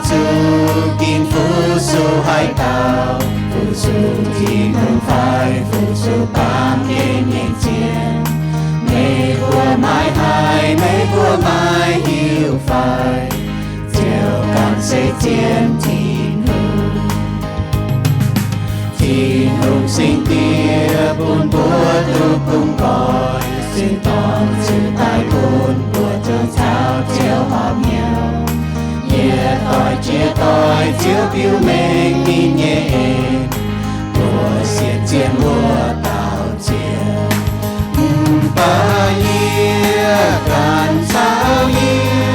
zuqc ginv fu-sux haaix dauh, fu-sux Tin-Hungh fai fu-sux baamh gen nyei zien. Meih mbuo maiv haih, meih mbuo maiv hiuv fai, ziouc ganh se zien Tin-Hungh. Tin-Hungh Singx Diex bun mbuo duqv bungx nqoi, Singx Dorn ziouc daaih bun mbuo zoux caux Ziouv horpc hnyouv. Yietc doic jiex doic Ziouv biux mengh ninh nyei en, mbuo sienx zien wuov dauh Ziouv. Mv baac yie ganh caux yie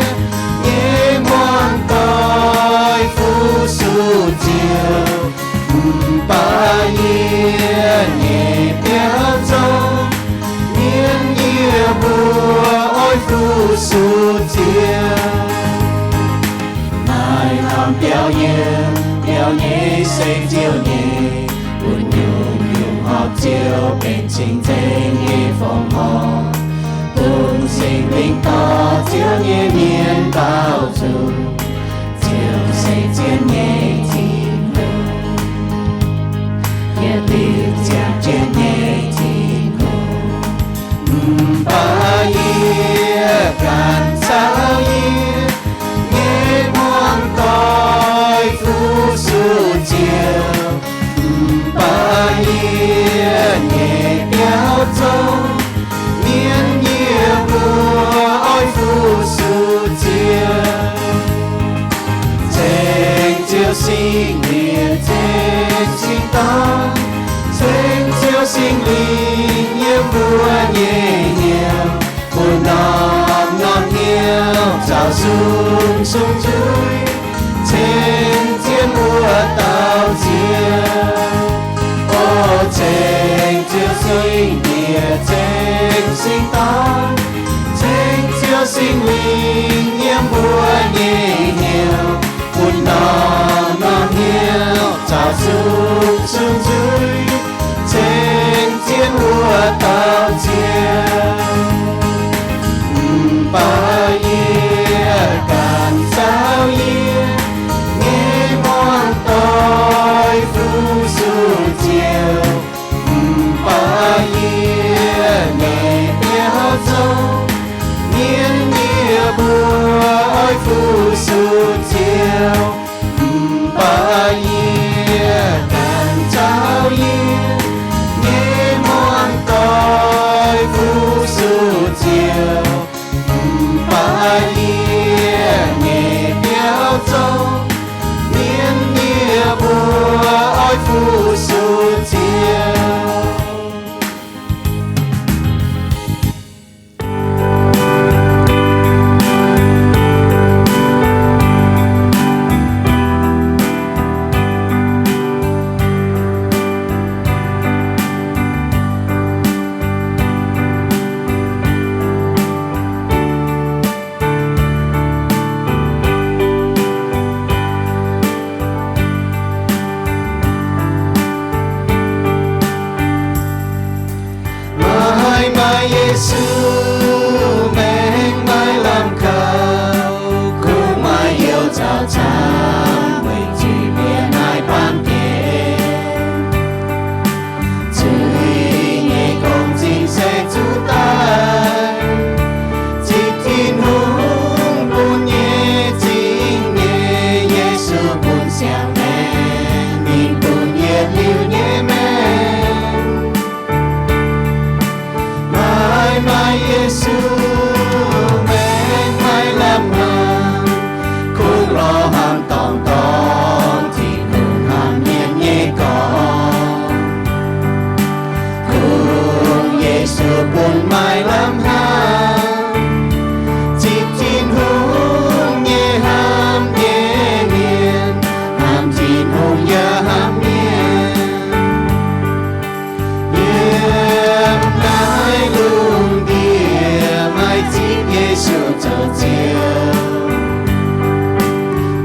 nyei muangx doic fu-sux Ziouv. Mv baac yie nyei biauv zong mienv yie mbuo oix fu-sux Ziouv. Naaiv norm biauv yiem, biauv nyei se Ziouv nyei, bun nyungc-nyungc horpc Ziouv benx cing-nzengc nyei fongc horc, bun Singx Lingh dorh Ziouv nyei mienh baaux nzung. Ziouv se zien nyei Tin-Hungh, yie diuc ziangh jienv nyei Tin-Hungh. Mv baac yie ganh caux yie nyei muangx doic fu-sux Ziouv. Mv baac yie nyei biauv zong mienv yie mbuo oix fu-sux Ziouv. Ceng Ziouv Singx Lingh, ceng Singx Dorn, ceng Ziouv Singx Lingh yiem mbuo nyei hnyouv, bun norm-norm hnyouv caux sung-sung nzuih ceng jienv wuov dauh Ziouv. O ceng Ziouv Singx Diex, ceng Singx Dorn, ceng Ziouv Singx Lingh yiem mbuo nyei hnyouv, bun norm-norm hnyouv caux sung-sung nzuih ceng jienv wuov dauh Ziouv. Mv baac yie ganh caux yie nyei muangx doic fu-sux Ziouv. Mv baac yie nyei biauv zong mienv yie mbuo oix fu-sux Ziouv. Mv baac yie ganh caux yie nyei muangx doic fu-sux Ziouv. Mv baac yie nyei biauv zong mienv yie mbuo oix fu-sux Ziouv. Maaih, maaih Yesu, maengx maaih lamh kaux, kungx maaih youz nzauh camv, weic zuqc bieqc naaiv baamh gen. Zuiz nyei gong-zingh se zuqc daaih, zipv Tin-Hungh bun nyei zingh nyei. Yesu bun siang-maengc, ninh bun yietc liuz nyei maengc. Maaih, maaih Yesu, maengx maaih lamh hnaangx, kungx lorz hnamv dorngc dorngx Tin-Hungh hnamv mienh nyei gorngv. Kungx Yesu bun maaih lamh hnaangx, zipv Tin-Hungh nyei hnamv nyei mienh, hnamv Tin-Hungh yaac hnamv mienh. Yiem naaiv lungh ndiev maaih zipv Yesu zoux Ziouv.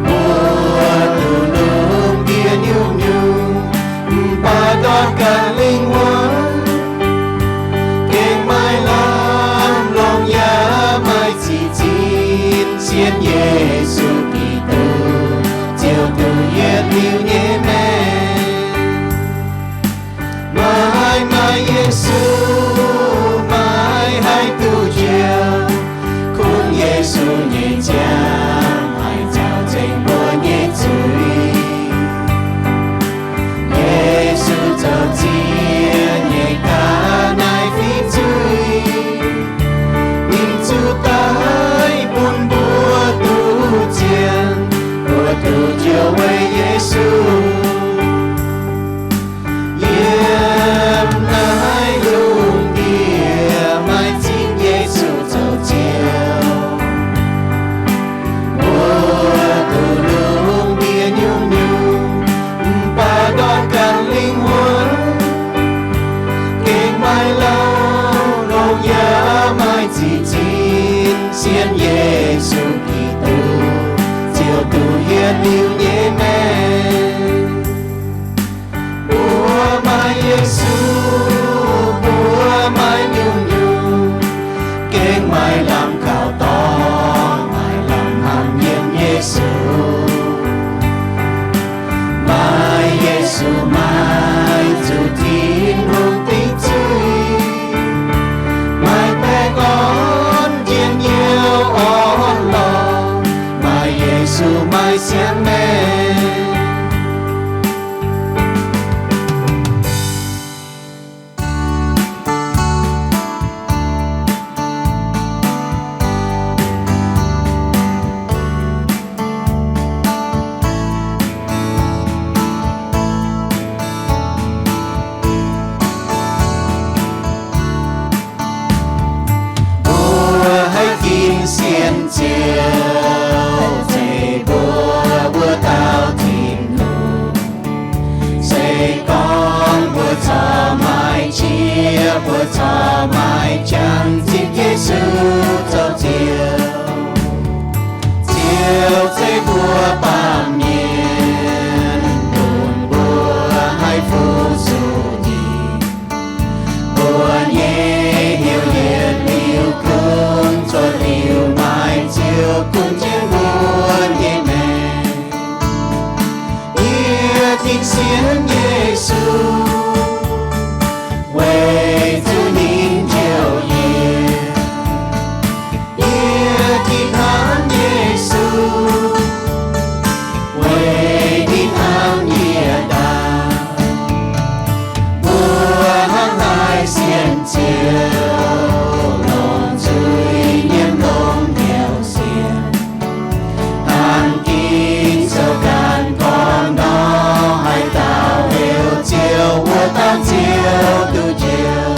Mbuo duqv lungh ndiev nyungc-nyungc, mv baac ndortv ganh lingh wuonh, gengh maaih lorz siangx maengc. Mbuo haih ginv sienx Ziouv, zeiz mbuo wuov dauh Tin-Hungh. Se gorngv mbuo corc maiv qiex, mbuo corc maiv jangx zipv Yesu zoux Ziouv, Ziouv zeiv mbuo baamh mienh, lunx mbuo haih fu-sux ninh. Mbuo nyei hnyouv yietc liuz gunv, cuotv liuz maaih Ziouv gunv jienv mbuo nyei maengc. Yie ginv sienx Yesu, weic zuqc ninh njoux yie. Yie ginv hnamv Yesu, weic ninh hnamv yie ndaangc. Mbuo hnangv haaix sienx Ziouv, longc zuiz-nyim longc hnyouv sienx, hnangv Ging-Sou ganh gorngv nor, haaix dauh heuc Ziouv, wuov dauh Ziouv duqv njoux.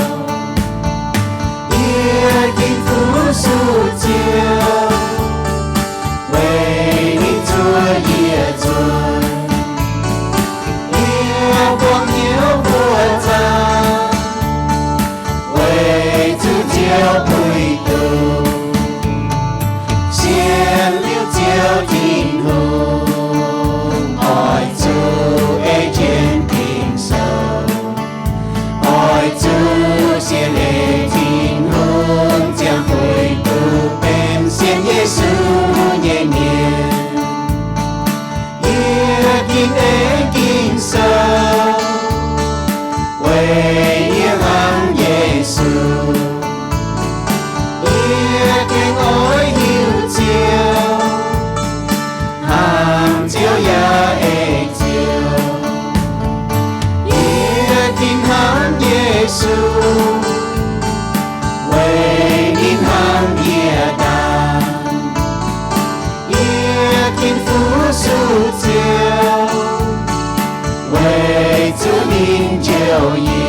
Yie ginv fu-sux Ziouv, weic ninh zuov yie zuiz. Yie buangh hnyouv mbuo zaah, weic zuqc Ziouv puix duqv. Sienx liuz Ziouv Tin-Hungh, oix zuqc ei jienv Ging-Sou. Oix zuqc sienx ei Tin-Hungh ziangh huix duqv benx sienx Yesu nyei mienh. Yie ginv ei Ging-Sou, weic yie hnamv Yesu. Yie gengh oix hiuv Ziouv, hnamv Ziouv yaac ei Ziouv. Yie ginv hnamv Yesu, weic ninh hnamv yie ndaangc. Yie ginv fu-sux Ziouv, weic zuqc ninh njoux yie.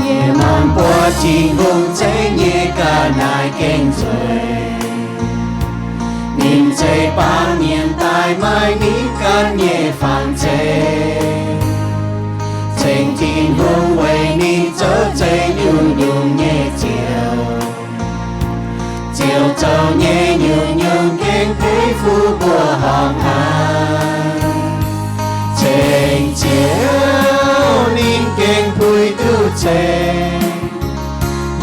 Yie maanc buatc Tin-Hungh zeiv nyei ga'naaiv gaeng nzueic. Ninh zeiv baamh mienh daaih maaih ninh ganh nyei fangx zeiv, ceng Tin-Hungh weic ninh zoux zeiv nyungc-nyungc nyei ziouc. Ziouc zoux nyei nyungc-nyungc gengh peix fuqv mbuo horngc haaix. Ceng Ziouv ninh gengh puix duqv ceng.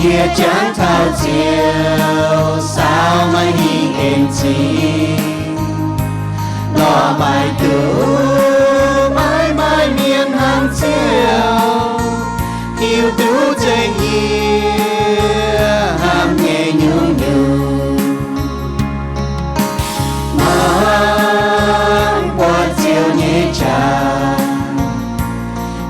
Yie jangx taux Ziouv saau maaih hingh en zingh, lorh maaih duqv maiv maaih mienh hnangv Ziouv, hiuv duqv zengc yie hnamv nyei nyungc-nyungc. Mangc buatc Ziouv nyei qangx,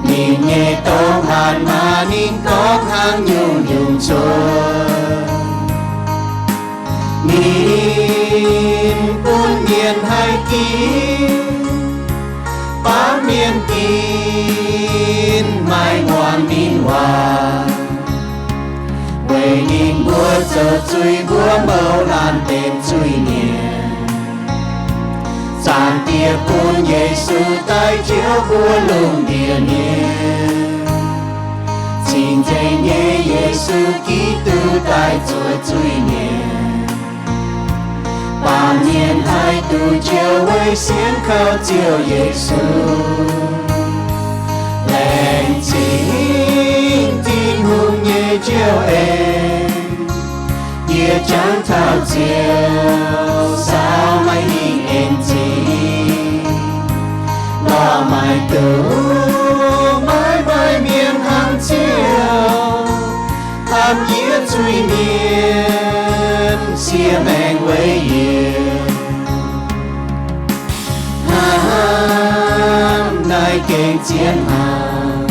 ninh nyei dongh hatc maaz ninh gorngv hnangv nyungc-nyungc cuotv. Ninh bun mienh haih ginv, baamh mienh ginv, maaih muangx ninh waac. Weic ninh mbuo zoux zuiz mbuo mouz laanh benx zuiz-mienh. Zaangc Diex bun Yesu daaih njoux mbuo lungh ndiev mienh. Cing-nzengc nyei Yesu Giduc daaih zuov zuiz-mienh. Baamh mienh haih Njoux weic sienx kaux Ziouv Yesu, laengz zingh Tin-Hungh nyei njoux en. Yie jangx taux Ziouv saau maaih hingh en zingh, lorh maaic duqv maiv maaih mienh hnangv Ziouv hnamv yie zuiz-mienh, siev maengc weic yie. Hnamv naaiv gengh zien hnangv.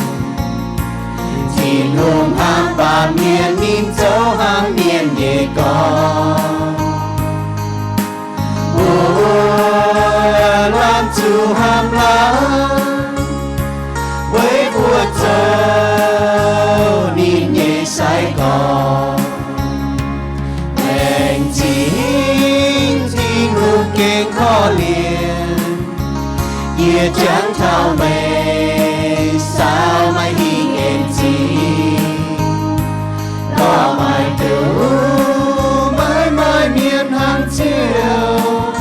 Tin-Hungh hnamv baamh mienh, ninh zoux hnangv mienh nyei gorx. Mbuo laanh zuqc hnamv laanh, weic mbuo zoux ninh nyei sai-gorx. Laengz zingh Tin-Hungh gengh korv-lienh, yie jangx taux meih saau maaih hingh en zingh, lorh maaic duqv maiv maaih mienh hnangv Ziouv,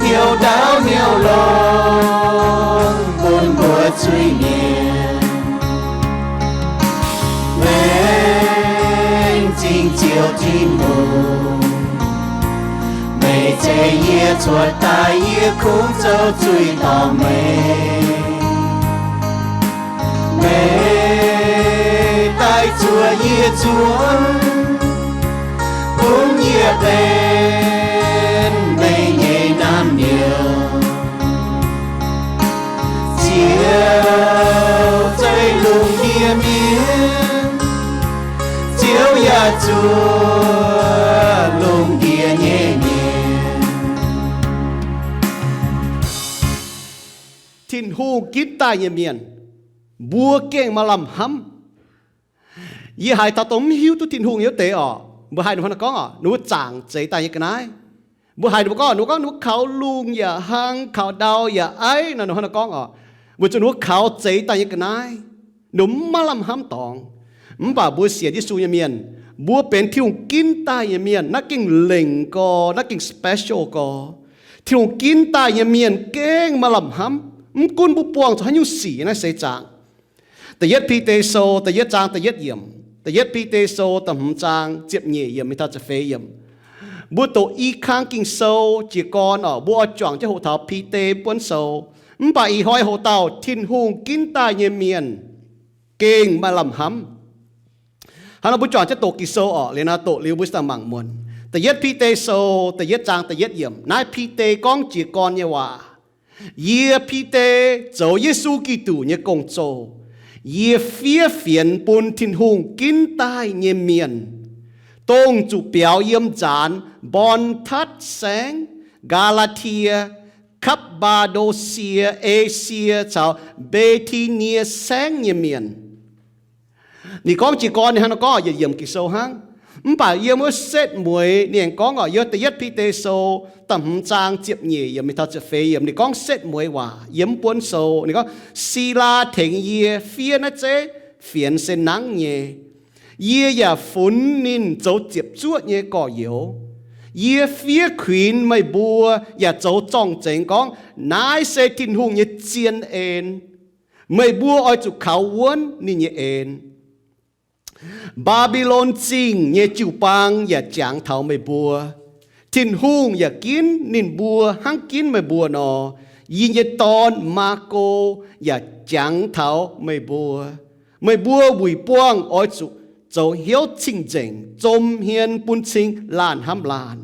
hnyouv ndaauv hnyouv longx bun mbuo zuiz-mienh. Laengz zingh Ziouv Tin-Hungh, meih ceix yie cuotv daaih, yie kungx zoux zuiz dorh meih. Meih daaih zuov yie zuangx, bun yie benx meih nyei naamh nyouz. Ziouv zeiz lungh ndiev mienh, Ziouv yaac zuov lungh ndiev nyei mienh. Tin-Hungh ginv daaih nyei mienh, mbuo gengh maaih lamh hnamv. Yie haiz taux dongh mv hiuv duqv Tin-Hungh nyei wuov deix oc, mbuo haiz ninh mbuo hnangv naaiv gorngv oc, ninh mbuo zaangc zeix daaih nyei ga'naaiv. Mbuo haiz ninh mbuo gorngv, ninh mbuo gorngv ninh mbuo kaux lungh yaac hlang, kaux ndau yaac aiv nor, ninh mbuo hnangv naaiv gorngv oc. Weic zuqc ninh mbuo kaux zeix daaih nyei ga'naaiv, ninh mbuo mv maaih lamh hnamv dorngx. Mv baac mbuo sienx Yesu nyei mienh, mbuo benx Tin-Hungh ginv daaih nyei mienh, naaiv gengh lengc gorx, naaiv gengh special gorx. Tin-Hungh ginv daaih nyei mienh gengh maaih lamh hnamv, mv gunv mbuo buangh zuqc haaix nyungc sic naaiv seix zaangc. Da'yietv Bide Sou da'yietv zaang da'yietv yiemc, Da'yietv Bide Sou da'hmz zaang ziepc nyeic yiemc mingh taux ziepc feix yiemc. Mbuo doqc i kang Ging-Sou jiez gorn oc, mbuo oix juangc jienv hoqc taux Bide buonv sou. Mv baac ih hnoi hoqc dauh Tin-Hungh ginv daaih nyei mienh gengh maaih lamh hnamv. Hnangv nor mbuo juangc jienv doqc Ging-Sou oc, liuz nor doqc liuz mbuo daaih mangc muonc. Da'yietv Bide Sou da'yietv zaang da'yietv yiemc. Naaiv Bide gorngv jiez gorn nyei waac. Yie, Bide, zoux Yesu Giduc nyei gong-zoh. Yie fiev fienx bun Tin-Hungh ginv daaih nyei mienh, dongh zuqc biaux yiem nzaanx Mbontatv Saengv, Gaa^laa^tie, Kapv^mbaa^ndo^sie, Esie caux Mbe^ti^nie Saengv nyei mienh. Ninh gorngv jiez gorn ninh hnangv nor gorngv yietc yiemc Ging-Sou hnangv. Mv baac yiem wuov setv mueiz ninh aengx gorngv oc, yiem Da'yietv Bide Sou da'hmz zaang ziepc nyeic yiemc mingh taux ziepc feix yiemc, ninh gorngv setv mueiz waac yiem mv buonv sou. Ninh gorngv, Silaa tengx yie fiev naaiv zeiv fienx se nangv nyei. Yie yaac funx ninh zoux ziepc zuoqv nyei gorx-youz. Yie fiev kuinx meih mbuo yaac zoux zorng-zengx gorngv, naaiv se Tin-Hungh nyei zien en. Meih mbuo oix zuqc kaux wuonv ninh nyei en. Mbaa^mbi^lon Zingh nyei jiu-baang yaac jangx taux meih mbuo. Tin-Hungh yaac ginv ninh mbuo hnangv ginv meih mbuo nor. Yie nyei dorn, Maako, yaac jangx taux meih mbuo. Meih mbuo wuic buangh oix zuqc zoux hnyouv cing-nzengc, zom hmien bun cing laanh hnamv laanh.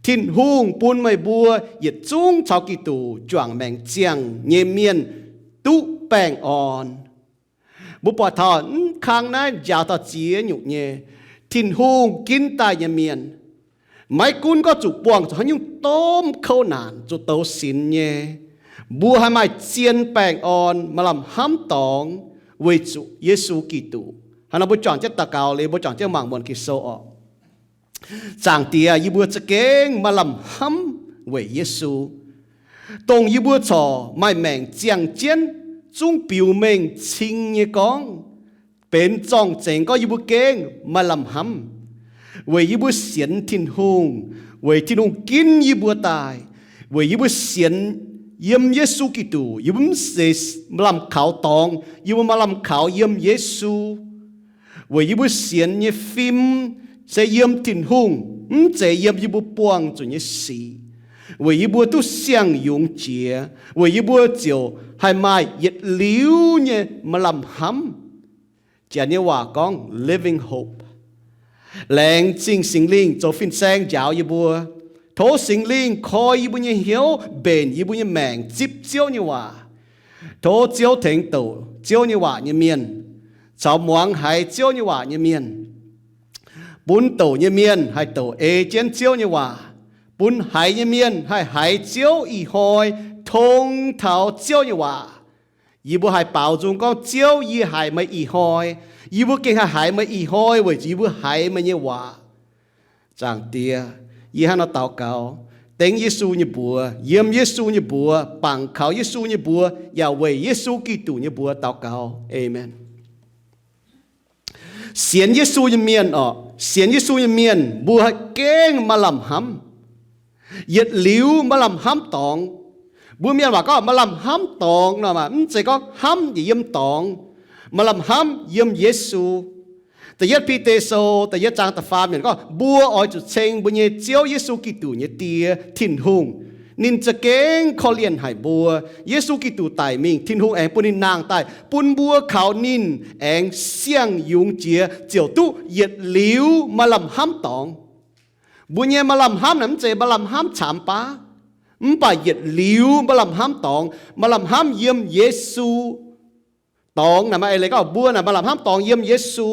Tin-Hungh bun meih mbuo yietc zungv caux Giduc juangc maengc ziangh nyei mienh duqv baengh orn. Mbuo buatc taux mv kang naaiv njaaux taux ziex nyungc nyei, Tin-Hungh ginv daaih nyei mienh, maiv gunv gorngv zuqc buangh zuqc haaix nyungc domh kouv naanc, zuqc douz sinx nyei, mbuo haih maaih zien baengh orn, maaih lamh hnamv dorngx weic zuqc Yesu Giduc. Hnangv nor mbuo juangc jienv daux gaux liuz, mbuo juangc jienv mangc muonc Ging-Sou oc. Zaangc Diex, yie mbuo za'gengh maaih lamh hnamv weic Yesu, dongh yie mbuo corc maaih maengc ziangh jienv zungv biux mengh cing nyei gorngv, benx zorng-zengx gorngv yie mbuo gengh maaih lamh hnamv, weic yie mbuo sienx Tin-Hungh, weic Tin-Hungh ginv yie mbuo daaih, Weic yie mbuo sienx yiem Yesu Giduc, yie mbuo mv zeiz maaih lamh kaux dorngx, yie mbuo maaih lamh kaux yiem Yesu. Weic yie mbuo sienx nyei fim se yiem Tin-Hungh, mv zeiz yiem yie mbuo buangh zuqc nyei sic. Weic yie mbuo duqv siang-yungz jiex, weic yie mbuo ziouc haih maaih yietc liuz nyei maaih lamh hnamv. Janx nyei waac gorngv living hope. Laengz zingh Singx Lingh zoux fin-saeng njaaux yie mbuo. Tov Singx Lingh koi yie mbuo nyei hnyouv, mbenc yie mbuo nyei maengc zipv Ziouv nyei waac. Tov Ziouv tengx douc Ziouv nyei waac nyei mienh, caux muangx haiz Ziouv nyei waac nyei mienh, bun douc nyei mienh haih douc ei jienv Ziouv nyei waac, bun haiz nyei mienh haih haiz Ziouv ih hnoi tong taux Ziouv nyei waac. Yie mbuo haih baaux nzung gorngv, Ziouv, yie haiz meih ih hnoi. Yie mbuo gengh haih haiz meih ih hnoi weic zuqc yie mbuo haiz meih nyei waac. Zaangc Diex, yie hnangv nor daux gaux, dengv Yesu nyei mbuox, yiem Yesu nyei mbuox, bangc kaux Yesu nyei mbuox, yaac weic Yesu Giduc nyei mbuox daux gaux. Aamen. Sienx Yesu nyei mienh orqc, sienx Yesu nyei mienh mbuo gengh maaih lamh hnamv. Yietc liuz maaih lamh hnamv dorngx. Mbuo mienh waac gorngv maaih lamh hnamv dorngx nor, mv zeiz gorngv hnamv yaac yiem dorngx. Maaih lamh hnamv yiem Yesu. Da'yietv Bide Sou da'yietv zaang da'faam yiemc gorngv, mbuo oix zuqc ceng mbuo nyei Ziouv Yesu Giduc nyei Die, Tin-Hungh. Ninh za'gengh korv-lienh haic mbuo. Yesu Giduc daic mingh, Tin-Hungh aengx bun ninh nangh daaih, bun mbuo kaux ninh aengx siang-yungz jiex ziouc duqv yietc liuz maaih lamh hnamv dorngx. Mbuo nyei maaih lamh hnamv naaic mv zeiz maaih lamh hnamv camx baav, mv baac yietc liuz maaih lamh hnamv dorngx, maaih lamh hnamv yiem Yesu dorngx. Naaic maaih eix leiz gorngv mbuo naaic maaih lamh hnamv dorngx yiem Yesu,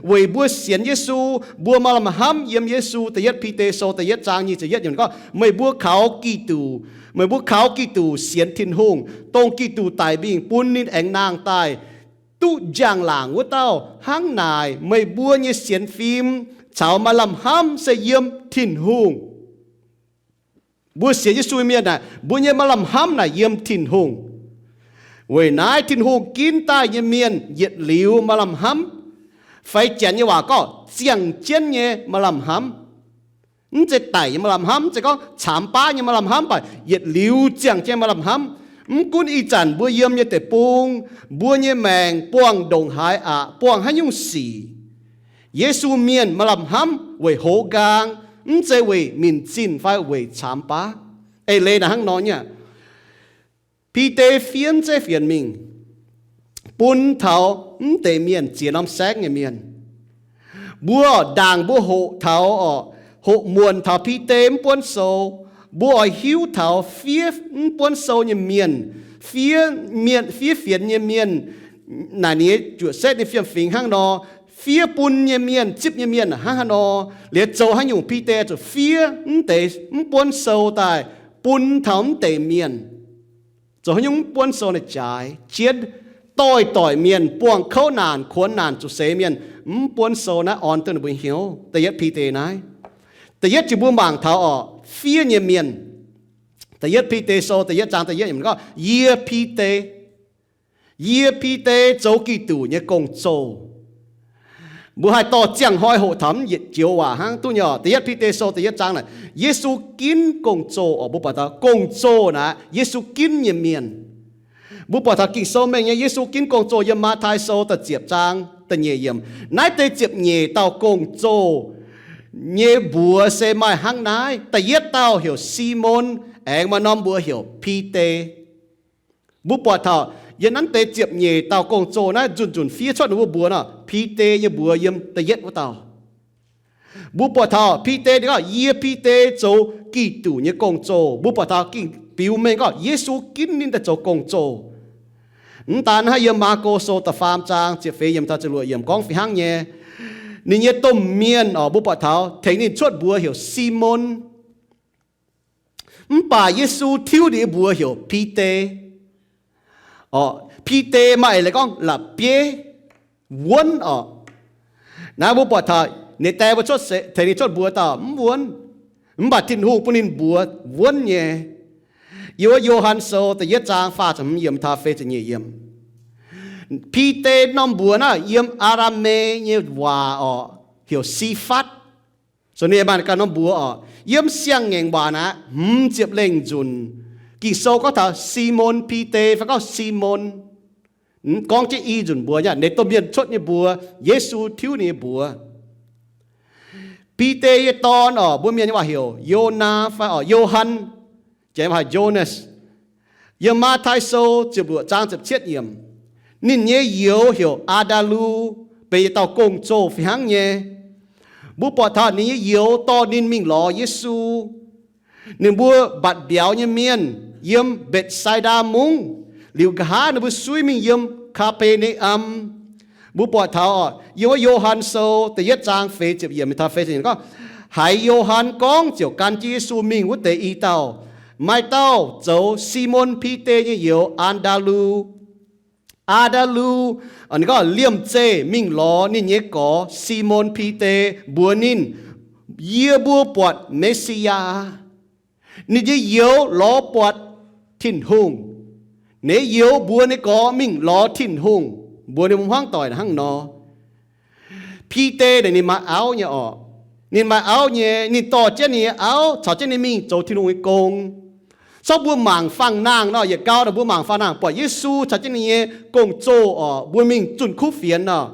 weic mbuo sienx Yesu, mbuo maaih lamh hnamv yiem Yesu. Da'yietv Bide Sou da'yietv zaang nyic ziepc yietv yiemc gorngv, meih mbuo kaux Giduc, meih mbuo kaux Giduc sienx Tin-Hungh, dongh Giduc daic mingh bun ninh aengx nangh daaih duqv njang-laangc wuov dauh. Hnangv naaic meih mbuo nyei sienx fim caux maaih lamh hnamv se yiem Tin-Hungh. Mbuo sienx Yesu nyei mienh naaic, mbuo nyei maaih lamh hnamv naaic yiem Tin-Hungh. Weic naaiv Tin-Hungh ginv daaih nyei mienh yietc liuz maaih lamh hnamv, fai Janx nyei waac gorngv ziangh jienv nyei maaih lamh hnamv. Mv zeiz daic nyei maaih lamh hnamv, mv zeiz gorngv camx baav nyei maaih lamh hnamv, mv baac yietc liuz ziangh jienv maaih lamh hnamv. Mv gunv ih zanc mbuo yiem nyei deic-bung, mbuo nyei maengc buangh ndongc haaix aqc, buangh haaix nyungc sic, Yesu mienh maaih lamh hnamv weic hoz nqaang, mv zeiz weic minc zinh fai weic camx baav. Eix leiz naaic hnangv nor nyei aqv. Bide fiev zeiv fienx mingh bun taux mv deix mienh, ziex norm saengv nyei mienh. Mbuo ndaangc mbuo hoqc taux, oc, hoqc muonc taux Bide mv buonv sou, mbuo oix hiuv taux fiev mv buonv sou nyei mienh, fiev mienh, fiev fienx nyei mienh, naaic ninh nyei juoqc setv nyei fiem-fingx hnangv nor, fiev bun nyei mienh, zipv nyei mienh hnangv haaix nor, liuz zoux haaix nyungc Bide zuqc fiev mv deix mv buonv sou daaih bun taux mv deix mienh. Zoux haaix nyungc mv buonv sou naaic jaaix jienv, doix-doic mienh buangh kouv naanc, kuonx naanc, zuqc seix mienh, mv buonv sou naaiv orn duqv ninh mbuo hnyouv. Da'yietv Bide naaiv. Da'yietv jiex mbuo mangc taux, oc, fiev nyei mienh. Da'yietv Bide Sou da'yietv zaang da'yietv yiemc gorngv, yie Bide, yie Bide zoux Giduc nyei gong-zoh. Mbuo haih dorh ziangh hnoi hoqc taux mv yietc joux waac hnangv duqv nyei oc. Da'yietv Bide Sou da'yietv zaang naaic, Yesu ginv gong-zoh oc. Mbuo buatc taux gong-zoh naaic Yesu ginv nyei mienh. Mbuo buatc taux Ging-Sou mengh nyei Yesu ginv gong-zoh yiem Matv^tai Sou da'ziepc zaang da'nyeic yiemc. Naaiv deix ziepc nyeic dauh gong-zoh nyei mbuox se maaih hnangv naaiv. Da'yietv dauh heuc Simon, aengx maaih norm mbuox heuc Bide. Mbuo buatc taux yiem naaiv deix ziepc nyeic dauh gong-zoh naaiv nzunc nzunc fiev cuotv ninh mbuo mbuox nor, Bide nyei mbuox yiem da'yietv wuov dauh. Mbuo buatc taux Bide ninh gorngv, yie Bide zoux Giduc nyei gong-zoh. Mbuo buatc taux Ging-Biux mengh gorngv Yesu ginv ninh daaih zoux gong-zoh. Mv daan hnangv, yiem Maako Sou da'faam zaang ziepc feix yiemc taux ziepc luoqc yiemc gorngv fih hnangv nyei. Ninh nyei domh mienh oc, mbuo buatc taux tengx ninh cuotv mbuox heuc Simon. Mv baac Yesu tiuv ninh nyei mbuox heuc Bide. Oc, Bide maaih eix leiz gorngv la'bieiv, wuonv oc. Naaiv mbuo buatc taux ninh die mbuo cuotv se, tengx ninh cuotv mbuox dauh mv wuonv. Mv baac Tin-Hungh bun ninh mbuox wuonv nyei. Yiem wuov Yo^han Sou da'yietv zaang faah ziepc hmz yiemc taux feix ziepc nyeic yiemc. Bide norm mbuox naaiv yiem Aa^lam^me nyei waac oc, heuc Sifatv. Zoux ninh maaih ganh norm mbuox oc. Yiem Siang-Ngaengc Waac naaiv hmz ziepc lengh nzunc, Ging-Sou gorngv taux Simon Bide fai gorngv Simon. Gorngv jienv i nzunc mbuox nyei, ninh domh mienh cuotv nyei mbuox, Yesu tiuv ninh nyei mbuox. Bide nyei dorn oc, mbuo mienh nyei waac heuc Yonaa fai oc Yo^han, janx waac heuc Jonas. Yiem Matv^tai Sou ziepc luoqc zaang ziepc cietv yiemc, ninh nyei youz heuc Aa^ndaa^lu, benx yietc dauh gong-zoh fih hnangv nyei. Mbuo buatc taux ninh nyei youz dorh ninh mingh lorz Yesu. Ninh mbuo mbatc mbiauz nyei mienh yiem Mbetc^sai^ndaa Mungv, liuz nqa'haav ninh mbuo suiv mingh yiem Kaa^be^ne^am. Mbuo buatc taux oc, yiem wuov Yo^han Sou da'yietv zaang feix ziepc yiemc mingh taux feix ziepc yiemc gorngv, haiz Yo^han gorngv ziouc gan jienv Yesu mingh wuov deix i dauh, maaih dauh zoux Simon Bide nyei youz Aa^ndaa^lu. Aa^ndaa^lu, ninh gorngv liemh zeih mingh lorz ninh nyei gorx Simon Bide, mbuox ninh, Yie mbuo buatc Me^si^yaa. Ninh nyei youz lorz buatc Tin-Hungh. Ninh nyei youz mbuox ninh gorx mingh lorz Tin-Hungh, mbuox ninh mbuo hmuangv doic hnangv nor. Bide naaic ninh maaih auv nyei orqc. Ninh maaih auv nyei, ninh dorh jienv ninh nyei auv caux jienv ninh mingh zoux Tin-Hungh nyei gong. Corc mbuo mangc fangx-nangh nor, yietc gau naaic mbuo mangc fangx-nangh buatc Yesu caux jienv ninh nyei gong-zoh orqc, mbuo mingh zunh kuv fienx nor,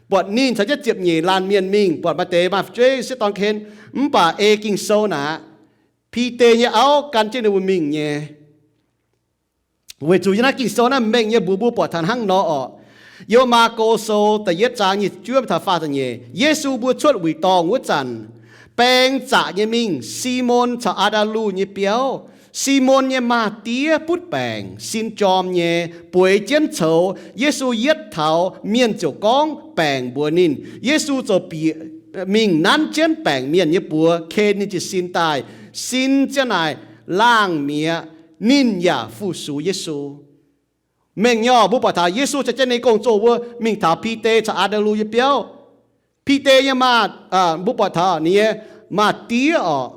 buatc ninh caux jienv ziepc nyeic laanh mienh mingh, buatc maaih deix maaih fu'jueiv sieqv dorn ken, mv baac ei Ging-Sou naaic, Bide nyei auv gan jienv ninh mbuo mingh nyei. Weic zuqc yiem naaiv Ging-Sou naaiv mengh nyei mbuox mbuo buatc taux hnangv nor orqc. Yiem Maako Sou da'yietv zaang nyic ziepc juov taux faah ziepc nyeic, Yesu mbuo cuotv wuic dorngh wuov zanc, baeng zaqc nyei mingh Simon caux Aa^ndaa^lu nyei biauv. Simon nyei maaz-diev butv baengc, sin jorm nyei, bueix jienv coux. Yesu yietv taux, mienh ziouc gorngv baengc mbuox ninh. Yesu ziouc bieqc mingh nanv jienv baengc mienh nyei buoz, ken ninh jiez sin daaih. Sin ziang naaic laangh mi'aqv, ninh yaac fu-sux Yesu. Mengh nyei orqc, mbuo buatc taux Yesu caux jienv ninh gong-zoh mbuo mingh taux Bide caux Aa^ndaa^lu nyei biauv. Bide nyei maaz, mbuo buatc taux ninh nyei maaz-diev orqc,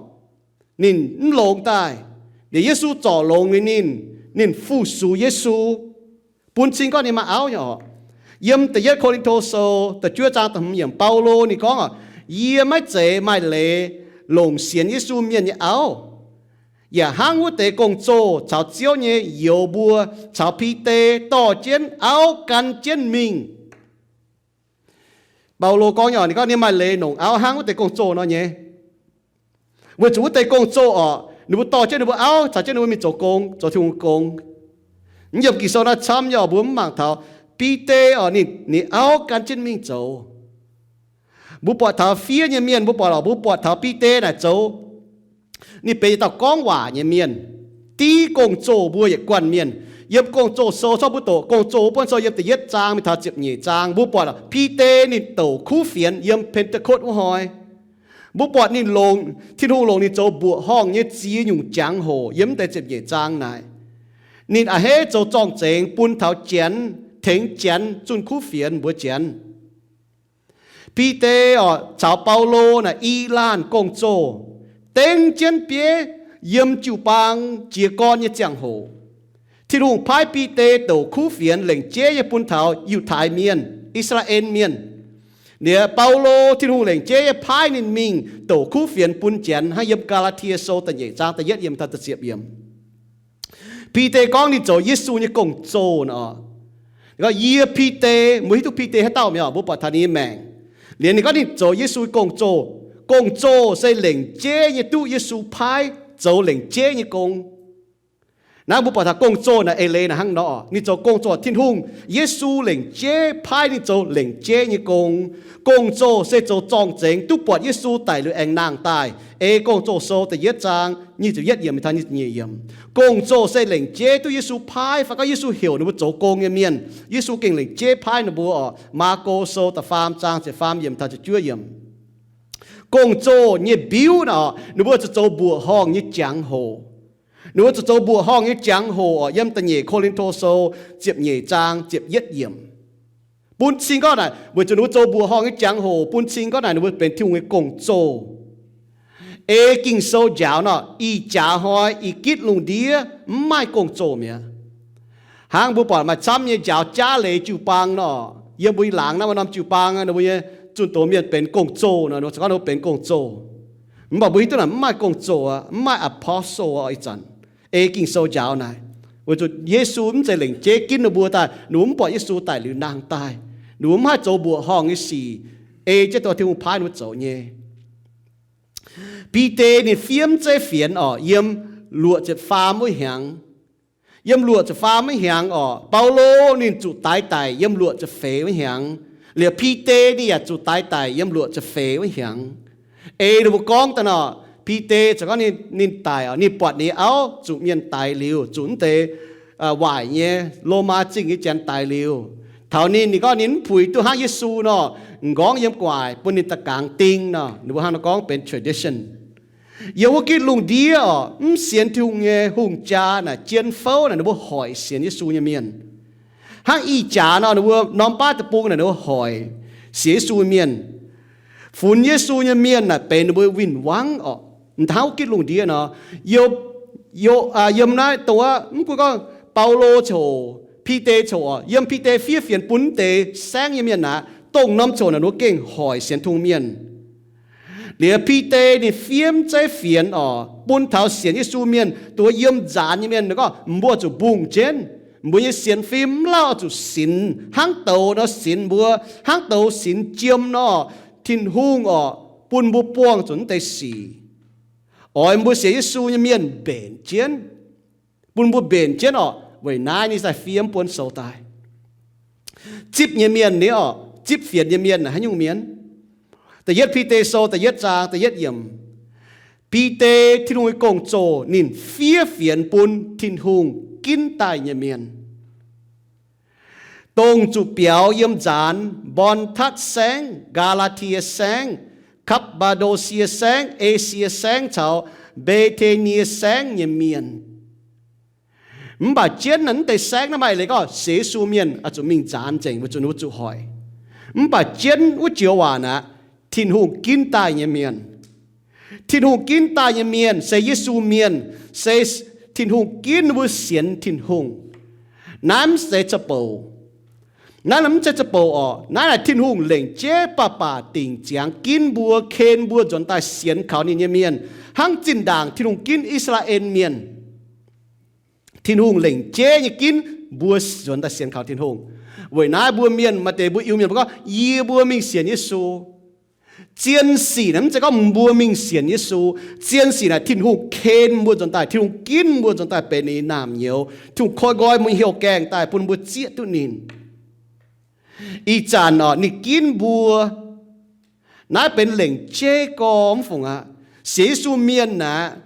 ninh mv longx daaih. Liuz Yesu zorc longx nyei ninh, ninh fu-sux Yesu, bun cing gorngv ninh maaih auv nyei orqc. Yiem da'yietv Ko^lin^to Sou da'juov zaang da'hmz yiemc, Baulo ninh gorngv orqc, Yie maiv zeiz maaih leiz longc sienx Yesu mienh nyei auv, yaac hnangv wuov deix gong-zoh caux Ziouv nyei youz mbuo caux Bide dorh jienv auv gan jienv mingh. Baulo gorngv nyei orqc, ninh gorngv ninh maaih leiz longc auv hnangv wuov deix gong-zoh nor nyei. Weic zuqc wuov deix gong-zoh orqc, ninh mbuo dorh jienv ninh mbuo auv caux jienv ninh mbuo mingh zoux gong, zoux Tin-Hungh gong. Mv yiem Ging-Sou naaiv camv nyei orqc, mbuo mv mangc taux Bide orqc, ninh, ninh auv gan jienv mingh zoux. Mbuo buatc taux fiev nyei mienh, mbuo buatc orqc, mbuo buatc taux Bide naaic zoux, ninh benx yietc dauh gorngv waac nyei mienh, div gong-zoh mbuo yietc guanh mienh. Yiem Gong-Zoh Sou, corc mbuo doqc Gong-Zoh wuov buonv sou yiem da'yietv zaang mingh taux ziepc nyeic zaang, mbuo buatc Bide ninh douc kuv fienx yiem Pentekotv wuov hnoi. Mbuo buatc ninh longc, Tin-Hungh longc ninh zoux mbuoqc horngh nyei ziex nyungc jangx-hoc yiem deix ziepc nyeic zaang naaic. Ninh a'hneiv zoux zorng-zengx bun taux Janx, tengx Janx zunh kuv fienx mbuox Janx. Bide orqc caux Baulo naaic i laanh gong-zoh, dengv jienv bieiv yiem jiu-baang jiez gorn nyei ziangh hoc, Tin-Hungh paaiv Bide douc kuv fienx lengc jeiv nyei bun taux Yiutai Mienh, I^saa^laa^en Mienh. Liuz Baulo, Tin-Hungh lengc jeiv nyei paaiv ninh mingh douc kuv fienx bun Janx, hnangv yiem Gaa^laa^tie Sou da'nyeic zaang da'yietv yiemc taux da'ziepc yiemc. Bide gorngv ninh zoux Yesu nyei gong-zoh nor. Ninh gorngv, Yie Bide, mbuo hiuv duqv Bide haaix dauh mi'aqv, mbuo buatc taux ninh nyei maengc. Liuz ninh gorngv ninh zoux Yesu nyei gong-zoh. Gong-zoh se lengc jeiv nyei duqv Yesu paaiv zoux lengc jeiv nyei gong. Naaiv mbuo buatc taux gong-zoh naaic eix leiz naaic hnangv nor, ninh zoux gong-zoh, Tin-Hungh, Yesu lengc jeiv paaiv ninh zoux lengc jeiv nyei gong. Gong-zoh se zoux zorng-zengx duqv buatc Yesu daic liuz aengx nangh daaih. Ei Gong-Zoh Sou da'yietv zaang nyic ziepc yietv yiemc taux nyic ziepc nyeic yiemc. Gong-zoh se lengc jeiv duqv Yesu paaiv, fai gorngv Yesu heuc ninh mbuo zoux gong nyei mienh. Yesu gengh lengc jeiv paaiv ninh mbuo orqc. Maako Sou da'faam zaang ziepc faam yiemc taux ziepc juov yiemc. Gong-zoh nyei mbiuv naaic, ninh mbuo zuqc zoux mbuoqc horngh nyei jangx-hoc. Ninh mbuo zuqc zoux mbuoqc horngh nyei jangx-hoc orqc, yiem da'nyeic Ko^lin^to Sou ziepc nyeic zaang ziepc yietv yiemc. Bun cing gorngv naaic, weic zuqc ninh mbuo zoux mbuoqc horngh nyei jangx-hoc, bun cing gorngv naaic ninh mbuo benx Tin-Hungh nyei gong-zoh. Ei Ging-Sou njaaux nor, ih jaax hnoi ih gitv lungh ndiev mv maaih gong-zoh mi'aqv. Hnangv mbuo buatc maaih camv nyei njaaux jaav leiz jiu-baang nor, yiem mbuo nyei laangz naaiv maaih norm jiu-baang, ninh mbuo nyei zunh doz mienh benx gong-zoh nor, ninh mbuo gorngv ninh mbuo benx gong-zoh. Mv baac mbuo hiuv duqv naaic mv maaih gong-zoh, mv maaih apostle ih zanc, ei Ging-Sou njaaux naaic, weic zuqc Yesu mv zeiz lengc jeiv ginv ninh mbuo daaih, ninh mbuo mv buatc Yesu daic liuz nangh daaih, ninh mbuo mv haih zoux mbuoqc horngh nyei sic, ei jienv dongh Tin-Hungh paaiv ninh mbuo zoux nyei. Bide ninh fiev zeiv fienx oc, yiem luoqc ziepc faam wuov hnyangx, yiem luoqc ziepc faam wuov hnyangx oc, Baulo ninh zuqc daix daic yiem luoqc ziepc feix wuov hnyangx, liuz Bide ninh yaac zuqc daix daic yiem luoqc ziepc feix wuov hnyangx. Ei ninh mbuo gorngv daaih nor, Bide ziouc gorngv ninh, ninh daic oc, ninh buatc ninh auv zuqc mienh daix liuz, zuqc mv deix waaic nyei Lomaa Zingh nyei janx daix liuz, taux ninh, ninh gorngv ninh mv puix duqv hnangv Yesu nor, m'nqorngv yiem gu'nguaaic bun ninh da'gaangx ding nor, ninh mbuo hnangv nor gorngv benx tradition. Yiem wuov gitv lungh ndiev oc, mv sienx Tin-Hungh nyei hungh jaa naaic jien fouv naaic ninh mbuo hoic sienx Yesu nyei mienh. Hnangv ih jaax nor ninh mbuo norm baav deic-bung naaic ninh mbuo hoic sienx Yesu nyei mienh. Funx Yesu nyei mienh naaic benx ninh mbuo win-wangv oc. M'daaih hnangv wuov gitv lungh ndiev nor, yiem naaiv dongh wuov mv gunv gorngv Baulo coc, Bide coc oc, yiem Bide fiev fienx bun mv deix saengv nyei mienh aqv, dongh norm coc naaic ninh mbuo gengh hoic sienx Tin-Hungh mienh. Liuz Bide ninh fiev zeiv fienx oc, bun taux sienx Yesu mienh, dongh wuov yiem nzaanx nyei mienh, ninh gorngv mbuo zuqc mbungh jienv mbuo nyei sienx fim, mv lauh oix zuqc sinx hnangv douz nor sinx mbuo, hnangv douz sinx jiem nor, Tin-Hungh oc, bun mbuo buangh zuqc mv deix sic. Oix mbuo sienx Yesu nyei mienh mbenc jienv, bun mbuo mbenc jienv oc. Weic naaiv ninh daaih fiev buonv sou daaih. Zipv nyei mienh ni oc, zipv fienx nyei mienh haaix nyungc mienh? Da'yietv Bide sou da'yietv zaang da'yietv yiemc. Bide, Tin-Hungh nyei gong-zoh, ninh fiev fienx bun Tin-Hungh ginv daaih nyei mienh, dongh zuqc biaux yiem nzaanx Mbontatv Saengv, Gaa^laa^tie Saengv, Kapv^aa^ndo^sie Saengv, Esie Saengv caux Mbe^te^nie Saengv nyei mienh. Mv baac jienv naaiv deix saengv naaiv maaih leiz gorngv sienx Yesu mienh oix zuqc mingh nzaanx nzengc weic zuqc ninh mbuo zuqc hoic. Mv baac jienv wuov joux waac aqv, Tin-Hungh ginv daaih nyei mienh. Tin-Hungh ginv daaih nyei mienh se Yesu mienh, se Tin-Hungh ginv ninh mbuo sienx Tin-Hungh. Naaiv mv zeiz za'bouc. Naaiv mv zeiz za'bouc oc. Naaiv naaic Tin-Hungh lengc jeiv baac baac dingc ziangx ginv mbuo, ken mbuo nzuonx daaih sienx kaux ninh nyei mienh, hnangv zinh ndaangc Tin-Hungh ginv I^saa^laa^en Mienh. Tin-Hungh lengc jeiv nyei ginv mbuo nzuonx daaih sienx kaux Tin-Hungh. Weic naaiv mbuo mienh maaih deix mbuo Iu-Mienh mbuo gorngv, yie mbuo mingh sienx Yesu. Zien sic naaic mv zeiz gorngv mbuo mingh sienx Yesu. Zien sic naaic Tin-Hungh ken mbuo nzuonx daaih, Tin-Hungh ginv mbuo nzuonx daaih benx ninh naamh nyouz. Tin-Hungh koi nqoi mbuo nyei heuc gaengh daaih bun mbuo zieqv duqv ninh. Ih zanc oc, ninh ginv mbuo. Naaiv benx lengc jeiv gorx mv fungc aqv. Sienx Yesu mienh aqv,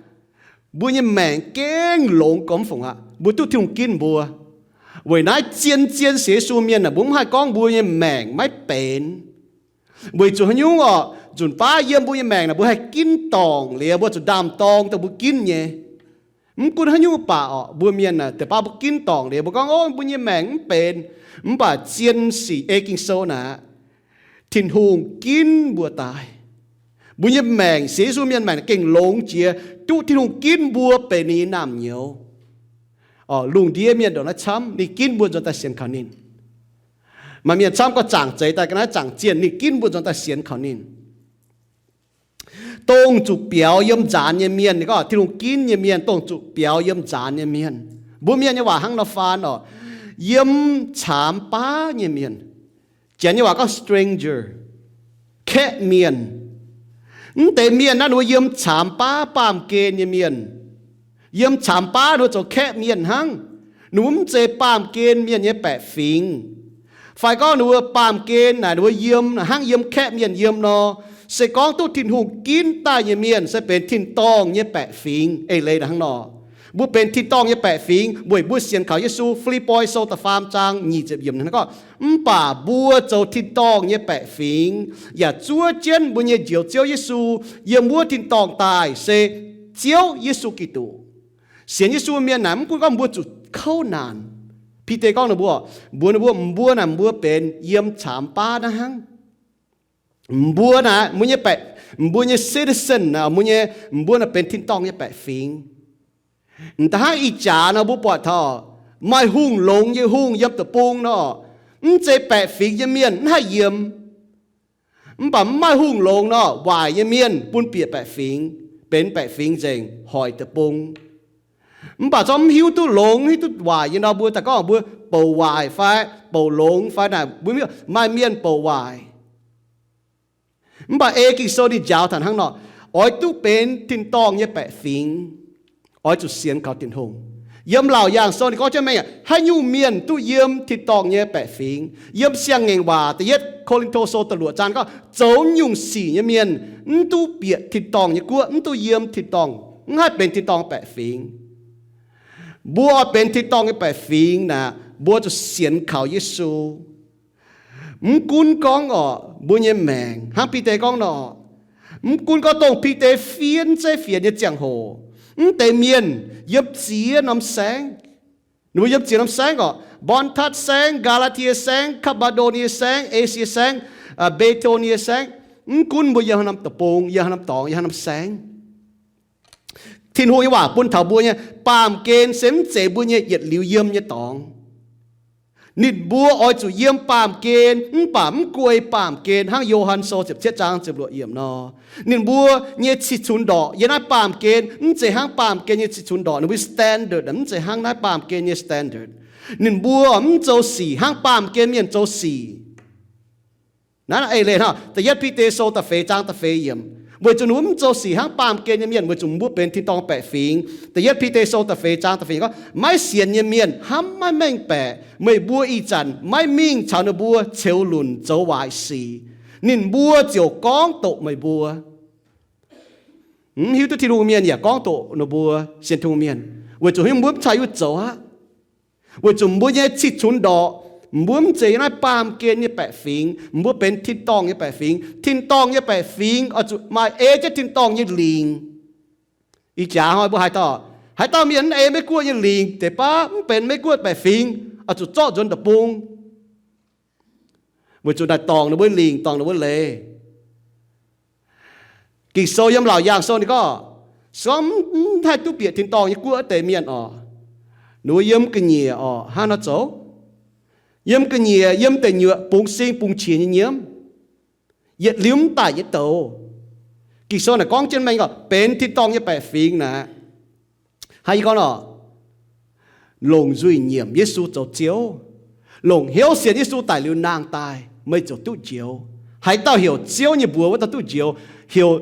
mbuo nyei maengc gengh longx gorx mv fungc aqv. Mbuo duqv Tin-Hungh ginv mbuo. Weic naaiv zien-zien sienx Yesu mienh aac, mbuo mv haih gorngv mbuo nyei maengc maiv benx. Weic zuqc haaix nyungc oc? Nzunc baav yiem mbuo nyei maengc naaic mbuo haih ginv dorngc liuz, mbuo zuqc ndaam-dorng dongh mbuo ginv nyei. Mv gunv haaix nyungc baac oc, mbuo mienh naaic deix baav mbuo ginv dorngc liuz, mbuo gorngv, o, mbuo nyei maengc mv benx. Mv baac zien sic ei Ging-Sou naaic, Tin-Hungh ginv mbuo daaih. Mbuo nyei maengc, sienx Yesu mienh maengc gengh longx jiex, duqv Tin-Hungh ginv mbuo benx ninh nyei naamh nyouz. Lungh ndiev mienh ndongc naaiv camv, ninh ginv mbuo nzuonx daaih sienx kaux ninh. Maaih mienh camv gorngv zaangc zeix daaih ga'naaiv zaangc zienh, ninh ginv mbuo nzuonx daaih sienx kaux ninh. Dongh zuqc biaux yiem nzaanx nyei mienh, ninh gorngv Tin-Hungh ginv nyei mienh, dongh zuqc biaux yiem nzaanx nyei mienh. Mbuo mienh nyei waac hnangv nor faan oc, yiem caamx baav nyei mienh. Janx nyei waac gorngv stranger, kaeqv mienh. Mv deix mienh naaiv ninh mbuo yiem caamx baav baamh gen nyei mienh. Yiem caamx baav ninh mbuo zoux kaeqv mienh hnangv. Ninh mbuo mv zeiz baamh gen mienh nyei baeqc fingx. Fai gorngv ninh mbuo baamh gen naaic ninh mbuo yiem hnangv yiem kaeqv mienh yiem nor, se gorngv duqv Tin-Hungh ginv daaih nyei mienh se benx tin-dorngh nyei baeqc fingx. Eix leiz hnangv nor, mbuo benx tin-dorngh nyei baeqc fingx weic mbuo sienx kaux Yesu. Fi^lipv^poi Sou da'faam zaang nyic ziepc yiemc hnangv gorngv, mv baac mbuo zoux tin-dorngh nyei baeqc fingx, yaac zuov jienv mbuo nyei Njoux Ziouv Yesu yiem wuov tin-dorngh daaih se Ziouv Yesu Giduc. Sienx Yesu mienh naaic mv gunv gorngv mbuo zuqc kouv naanc. Bide gorngv ninh mbuo, mbuox ninh mbuo, mbuo naaic mbuo benx yiem caamx baav naaiv hnangv. Mbuo naaic mbuo nyei baeqc, mbuo nyei citizen naaic, mbuo nyei, mbuo naaic benx tin-dorngh nyei baeqc fingx. M'daaih hnangv ih jaax nor mbuo buatc taux maaih hungh longx nyei hungh yiem deic-bung nor, mv zeiz baeqc fingx nyei mienh mv haih yiem. Mv baac mv maaih hungh longx nor, waaic nyei mienh bun bieqc baeqc fingx, benx baeqc fingx nzengc, hoic deic-bung. Mv baac zorqv mv hiuv duqv longx, hiuv duqv waaic nyei nor, mbuo daaih gorngv mbuo bouc waaic fai bouc longx fai naaic, mbuo maaih mienh bouc waaic. Mv baac ei Ging-Sou ninh njaaux taux hnangv nor, oix duqv benx tin-dorngh nyei baeqc fingx, oix zuqc sienx kaux Tin-Hungh. Yiem Laauc Yaangh Sou ninh gorngv jienv mengh aqv, haaix nyungc mienh duqv yiem tin-dorngh nyei baeqc fingx. Yiem Siang-Ngaengc Waac da'yietv Ko^lin^to Sou da'luoqc zaang gorngv, zoux nyungc sic nyei mienh mv duqv bieqc tin-dorngh nyei guoqv, mv duqv yiem tin-dorngh, mv haih benx tin-dorngh baeqc fingx. Mbuo oix benx tin-dorngh nyei baeqc fingx naaic, mbuo zuqc sienx kaux Yesu. Mv gunv gorngv orqc, mbuo nyei maengc hnangv Bide gorngv nor, mv gunv gorngv dongh Bide fiev zeiv fienx nyei ziangh hoc, mv deix mienh yiem ziex norm saengv, ninh mbuo yiem ziex norm saengv orqc, Mbontatv Saengv, Gaa^laa^tie Saengv, Kapv^maa^ndo^nie Saengv, Esie Saengv, Mbe^to^nie Saengv, mv gunv mbuo yiem haaix norm deic-bung, yiem haaix norm dorngx, yiem haaix norm saengv, Tin-Hungh nyei waac bun taux mbuo nyei baamh gen se mv zeiz mbuo nyei yietc liuz yiem nyei dorngx. Ninh mbuo oix zuqc yiem baamh gen mv baac mv guei baamh gen, hnangv Yo^han Sou ziepc cietv zaang ziepc luoqc yiemc nor. Ninh mbuo nyei cih cunx ndorqc yiem naaiv baamh gen, mv zeiz hnangv baamh gen nyei cih cunx ndorqc. Ninh mbuo standard mv zeiz hnangv naaiv baamh gen nyei standard. Ninh mbuo mv zoux sic hnangv baamh gen mienh zoux sic. Naaiv eix leiz hnangv da'yietv Bide Sou da'feix zaang da'feix yiemc, weic zuqc ninh mbuo mv zoux sic hnangv baamh gen nyei mienh, weic zuqc mbuo benx tin-dorngh baeqc fingx. Da'yietv Bide Sou da'feix zaang da'feix yiemc gorngv, maiv sienx nyei mienh hnamv maiv mengh baeqc, meih mbuo ih zanc maiv mingh caux ninh mbuo ceux lunc zoux waaic sic, ninh mbuo ziouc gorngv doqc meih mbuo. Mv hiuv duqv Tin-Hungh mienh yaac gorngv doqc ninh mbuo sienx Tin-Hungh mienh, weic zuqc mbuo mv caux yie zoux aqv. Weic zuqc mbuo nyei cih cunx ndorqc, mbuo mv zeiz naaiv baamh gen nyei baeqc fingx, mbuo benx tin-dorngh nyei baeqc fingx. Tin-dorngh nyei baeqc fingx oix zuqc maaih ei jienv tin-dorngh nyei lingc. Ih jaax hnoi mbuo haaix dauh, haaix dauh mienh mv ei Meiv-Guoqv nyei lingc, deix baav mv benx Meiv-Guoqv baeqc fingx, oix zuqc zorqv nzuonx deic-bung, weic zuqc naaic dorngc ninh mbuo lingc, dorngc ninh mbuo leiz. Ging-Sou yiem Laauc Yaangh Sou ninh gorngv, se gorngv mv haih duqv bieqc tin-dorngh nyei guoqv wuov deix mienh orqc, ninh mbuo yiem ga'nyiec orqc, hnangv nor zoux. Yiem ga'nyiec, yiem deic nyuoqc bungx sing bungx qiex nyei nyiemv, yietc liuz mv daic nyei douz. Ging-Sou naaic gorngv jienv mengh gorngv benx tin-dorngh nyei baeqc fingx naaic, hnangv yie gorngv nor, longc nzuih nyiemc Yesu zoux Ziouv, longc hnyouv sienx Yesu daic liuz nangh daaih, meih ziouc duqv njoux. Haaix dauh heuc Ziouv nyei mbuox wuov dauh duqv njoux. Heuc,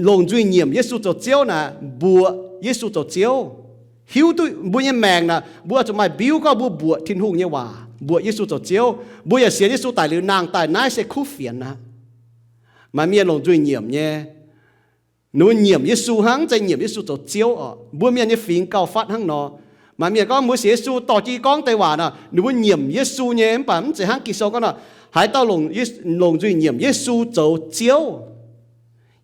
longc nzuih nyiemc Yesu zoux Ziouv naaic, mbuoqc Yesu zoux Ziouv. Hiuv duqv mbuo nyei maengc naaic, mbuo zuqc maaih mbiuv gorngv mbuo mbuoqc Tin-Hungh nyei waac, mbuoqc Yesu zoux Ziouv. Mbuo yaac sienx Yesu daic liuz nangh daaih, naaiv se kuv fienx aqv. Maaih mienh longc nzuih nyiemc nyei, ninh mbuo nyiemc Yesu hnangv, mv zeiz nyiemc Yesu zoux Ziouv orqc. Mbuo mienh nyei fingx gauh fatv hnangv nor. Maaih mienh gorngv mbuo sienx Yesu dorh jienv yie gorngv deix waac nor, ninh mbuo nyiemc Yesu nyei, mv baac mv zeiz hnangv Ging-Sou gorngv nor, haaix dauh longc, longc nzuih nyiemc Yesu zoux Ziouv,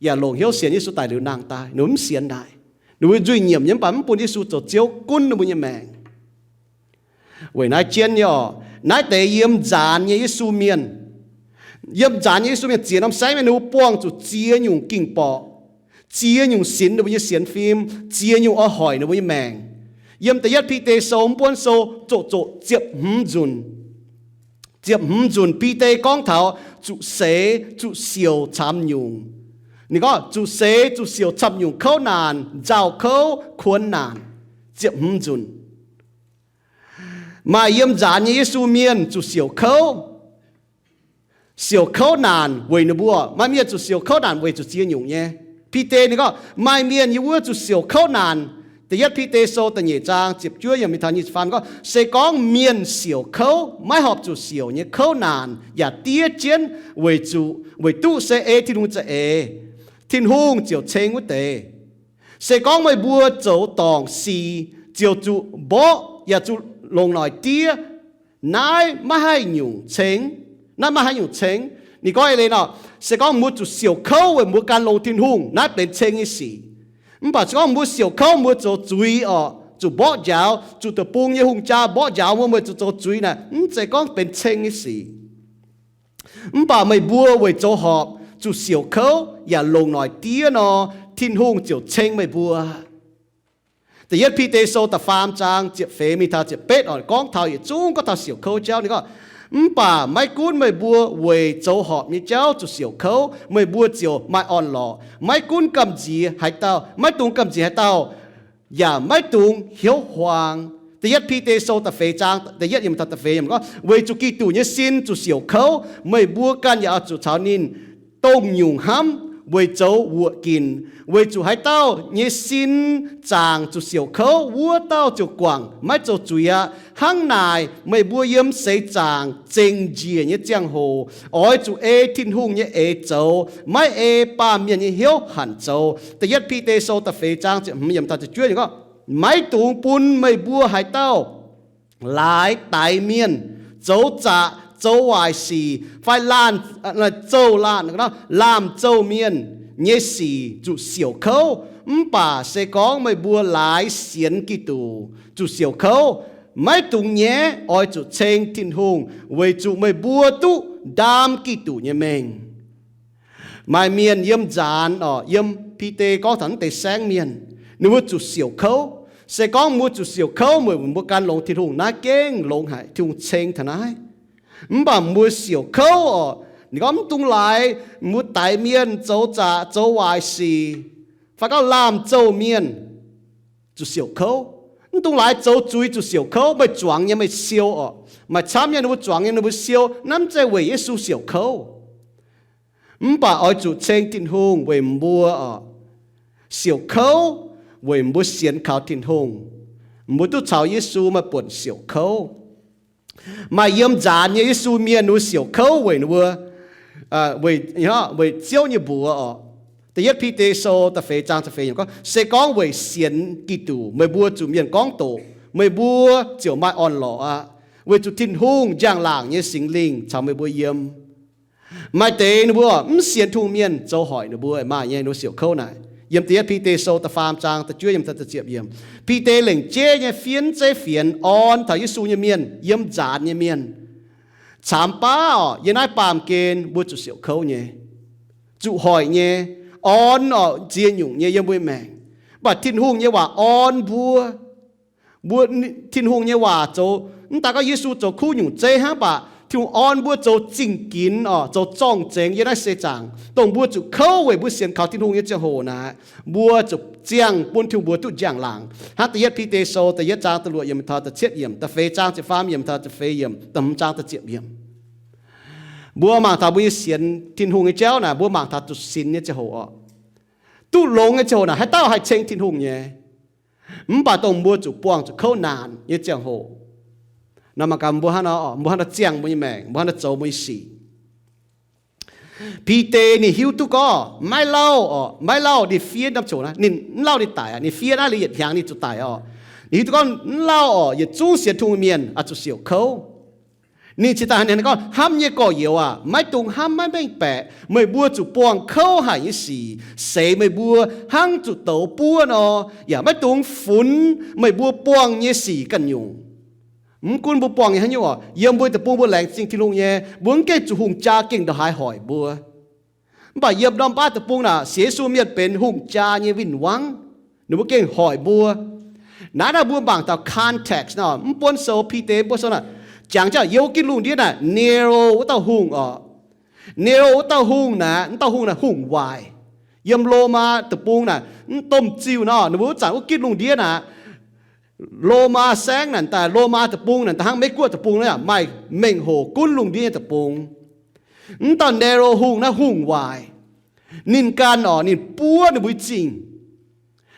yaac longc hnyouv sienx Yesu daic liuz nangh daaih, ninh mbuo mv sienx naaic. Ninh mbuo nzuih nyiemc nyei mv baac mv bun Yesu zoux Ziouv gunv ninh mbuo nyei maengc. Weic naaiv jienv nyei orqc, naaiv deix yiem nzaanx nyei Yesu mienh, yiem nzaanx nyei Yesu mienh ziex norm saengv mienh ninh mbuo buangh zuqc ziex nyungc ging-borqc, ziex nyungc sinx ninh mbuo nyei sienx fim, ziex nyungc oix hoic ninh mbuo nyei maengc. Yiem da'yietv Bide Sou, mv buonv sou zoqc zoqc ziepc hmz nzunc. Ziepc hmz nzunc Bide gorngv taux zuqc seix zuqc siouc camv nyungc. Ninh gorngv zuqc seix zuqc siouc camv nyungc kouv naanc, nzauh kouv, kuonx naanc. Ziepc hmz nzunc. Maaih yiem nzaanx nyei Yesu mienh zuqc siouc kouv. Siouc kouv naanc weic ninh mbuo, maaih mienh zuqc siouc kouv naanc weic zuqc ziex nyungc nyei. Bide ninh gorngv maaih mienh yiem wuov zuqc siouc kouv naanc. Da'yietv Bide Sou da'nyeic zaang ziepc juov yiem mingh taux nyic ziepc faam gorngv, se gorngv mienh siouc kouv, maiv horpc zuqc siouc nyei kouv naanc yaac diev jienv weic zuqc, weic duqv se ei Tin-Hungh za'eix, Tin-Hungh ziouc ceng wuov deix. Se gorngv meih mbuo zoux dorngc sic ziouc zuqc mborqv yaac zuqc longc noic diev, naaiv maiv haih nyungc ceng. Naaiv maiv haih nyungc ceng. Ninh gorngv eix leiz nor, se gorngv mbuo zuqc siouc kouv weic mbuo gan longx Tin-Hungh, naaiv benx ceng nyei sic. Mv baac se gorngv mbuo siouc kouv, mbuo zoux zuiz orqc, zuqc mborqv njaaux, zuqc deic-bung nyei hungh jaa mborqv njaaux mbuo, mbuo zuqc zoux zuiz naaic, mv zeiz gorngv benx ceng nyei sic. Mv baac meih mbuo weic zoux horpc, zuqc siouc kouv yaac longc noic diev nor, Tin-Hungh ziouc ceng meih mbuo. Da'yietv Bide Sou da'faam zaang ziepc feix mingh taux ziepc betv orqc, gorngv taux yietc zungv gorngv taux siouc kouv jauv. Ninh gorngv, Mv baac maiv gunv meih mbuo weic zoux horpc nyei jauv zuqc siouc kouv, meih mbuo ziouc maaih orn-lorqc. Maiv gunv gamh nziex haaix dauh, maiv dungx gamh nziex haaix dauh, yaac maiv dungx hnyouv huaang. Da'yietv Bide Sou da'feix zaang da'yietv yiemc taux da'feix yiemc gorngv, weic zuqc Giduc nyei sin zuqc siouc kouv, meih mbuo ganh yaac oix zuqc caux ninh dongh nyungc hnamv weic zoux wuoqc ginc. Weic zuqc haaix dauh nyei sin zaangc zuqc siouc kouv, wuov dauh ziouc guangc maiv zoux zuiz aqv. Hnangv naaic, meih mbuo yiem seix zaangc zengc njiec nyei ziangh hoc oix zuqc ei Tin-Hungh nyei eix zoux, maiv ei baamh mienh nyei hnyouv hanc zoux. Da'yietv Bide Sou da'feix zaang ziepc hmz yiemc taux ziepc juov gorngv, maiv dungx bun meih mbuo haaix dauh laaix daix mienh, zoux zaqc, zoux waaic sic, fai laanh, zouh laanh, laamh zouh mienh nyei sic zuqc siouc kouv. Mv baac se gorngv meih mbuo laaix sienx Giduc zuqc siouc kouv, maiv dungx nyaiv, oix zuqc ceng Tin-Hungh, weic zuqc meih mbuo duqv ndaam Giduc nyei mengh. Maaih mienh yiem nzaanx oc, yiem Bide gorngv taux naaiv deix saengv mienh, ninh mbuo zuqc siouc kouv. Se gorngv mbuo zuqc siouc kouv, meih mbuo gan longx Tin-Hungh, naaiv gengh longx haic, Tin-Hungh ceng taux naaiv. Mv baac mbuo siouc kouv oc, ninh gorngv mv dungx laaix mbuo daix mienh, zoux zaqc, zoux waaic sic, fai gorngv laamh zouh mienh zuqc siouc kouv. Mv dungx laaix zoux zuiz zuqc siouc kouv. Meih zuangx nyei meih siou oc. Maaih camv nyei ninh mbuo zuangx nyei ninh mbuo siou, naaiv mv zeiz weic Yesu siouc kouv. Mv baac oix zuqc ceng Tin-Hungh weic mbuo oc, siouc kouv weic mbuo sienx kaux Tin-Hungh, mbuo duqv caux Yesu maaih buonc siouc kouv. Maaih yiem nzaanx nyei Yesu mienh ninh mbuo siouc kouv weic ninh mbuo, weic, weic Ziouv nyei mbuox oc. Da'yietv Bide Sou da'feix zaang da'feix yiemc gorngv, se gorngv weic sienx Giduc meih mbuo zuqc mienh gorngv doqc, meih mbuo ziouc maaih orn-lorqc aqv, weic zuqc Tin-Hungh njang-laangc nyei Singx Lingh caux meih mbuo yiem. Maaih deix ninh mbuo mv sienx Tin-Hungh mienh zoux hoic ninh mbuo, maaih nyei ninh mbuo siouc kouv naaic. Yiem Da'yietv Bide Sou da'faam zaang da'juov yiemc taux da'ziepc yiemc, Bide lengc jeiv nyei fiev zeiv fienx orn taux Yesu nyei mienh, yiem nzaanx nyei mienh. Camx baav oc, yiem naaiv baamh gen mbuo zuqc siouc kouv nyei, zuqc hoic nyei, orn oc, ziex nyungc nyei yiem mbuo maengc. Mv baac Tin-Hungh nyei waac orn mbuo. Mbuo, Tin-Hungh nyei waac zoux, mv daaih gorngv Yesu zoux kuv nyungc zeiv hnangv, baac Tin-Hungh orn mbuo zoux zingh ginx oc, zoux zorng-zengx yiem naaiv seix zaangc, dongh mbuo zuqc kouv weic mbuo sienx kaux Tin-Hungh nyei ziangh hoc naaic, mbuo zuqc ziangh bun Tin-Hungh mbuo duqv njang-laangc. Hnangv Da'yietv Bide Sou da'yietv zaang da'luoqc yiemc taux da'cietv yiemc, da'feix zaang ziepc faam yiemc taux da'feix yiemc, da'hmz zaang da'ziepc yiemc. Mbuo mangc taux mbuo nyei sienx Tin-Hungh nyei jauv naaic, mbuo mangc taux zuqc sinx nyei ziangh hoc oc, duqv longx nyei ziangh hoc naaic, haaix dauh haih ceng Tin-Hungh nyei? Mv baac dongh mbuo zuqc buangh zuqc kouv naanc nyei ziangh hoc, naaic mangc gaax mbuo hnangv nor, mbuo hnangv nor ziangh mbuo nyei maengc, mbuo hnangv nor zoux mbuo nyei sic. Bide ninh hiuv duqv gorngv maiv lauh oc, maiv lauh ninh fiev norm ziouc naaiv, ninh mv lauh ninh daic aqv. Ninh fiev naaiv liuz yietc hnyangx ninh zuqc daic oc. Ninh hiuv duqv gorngv mv lauh oc, yietc zungv sienx Tin-Hungh mienh oix zuqc siouc kouv. Ninh cingx daaih hnangv naaiv gorngv, hnamv nyei gorx-youz aac, maiv dungx hnamv maiv mengh baeqc. Meih mbuo zuqc buangh kouv haic nyei sic seix meih mbuo hnangv zuqc douz buov nor, yaac maiv dungx funx meih mbuo buangh nyei sic ganh nyungc. Mv gunv mbuo buangh nyei haaix nyungc oc, yiem mbuo deic-bung mbuo laengz zingh Tin-Hungh nyei, mbuo mv gengh zuqc hungh jaa gengh ndongc haaix hoic mbuo. Mv baac yiem norm baav deic-bung naaic, sienx Yesu mienh benx hungh jaa nyei win-wangv, ninh mbuo gengh hoic mbuo. Naaiv naaiv mbuo mangc taux context nor, mv buonv sou Bide mv buonv sou naaic, jangx jienv yiem wuov gitv lungh ndiev naaic, Nero wuov dauh hungh oc. Nero wuov dauh hungh naaic, wuov dauh hungh naaic hungh waaic. Yiem Lomaa deic-bung naaic, mv domh ziuh nor, ninh mbuo wuov zanc wuov gitv lungh ndiev naaic, Lomaa saengv naaic daaih, Lomaa deic-bung naaic daaih hnangv Meiv-Guoqv deic-bung naaic, maaih mengh hoc gunv lungh ndiev nyei deic-bung. Mv dauh Nero hungh naaiv hungh waaic. Ninh ganh oc, ninh buov ninh mbuo nyei zingh.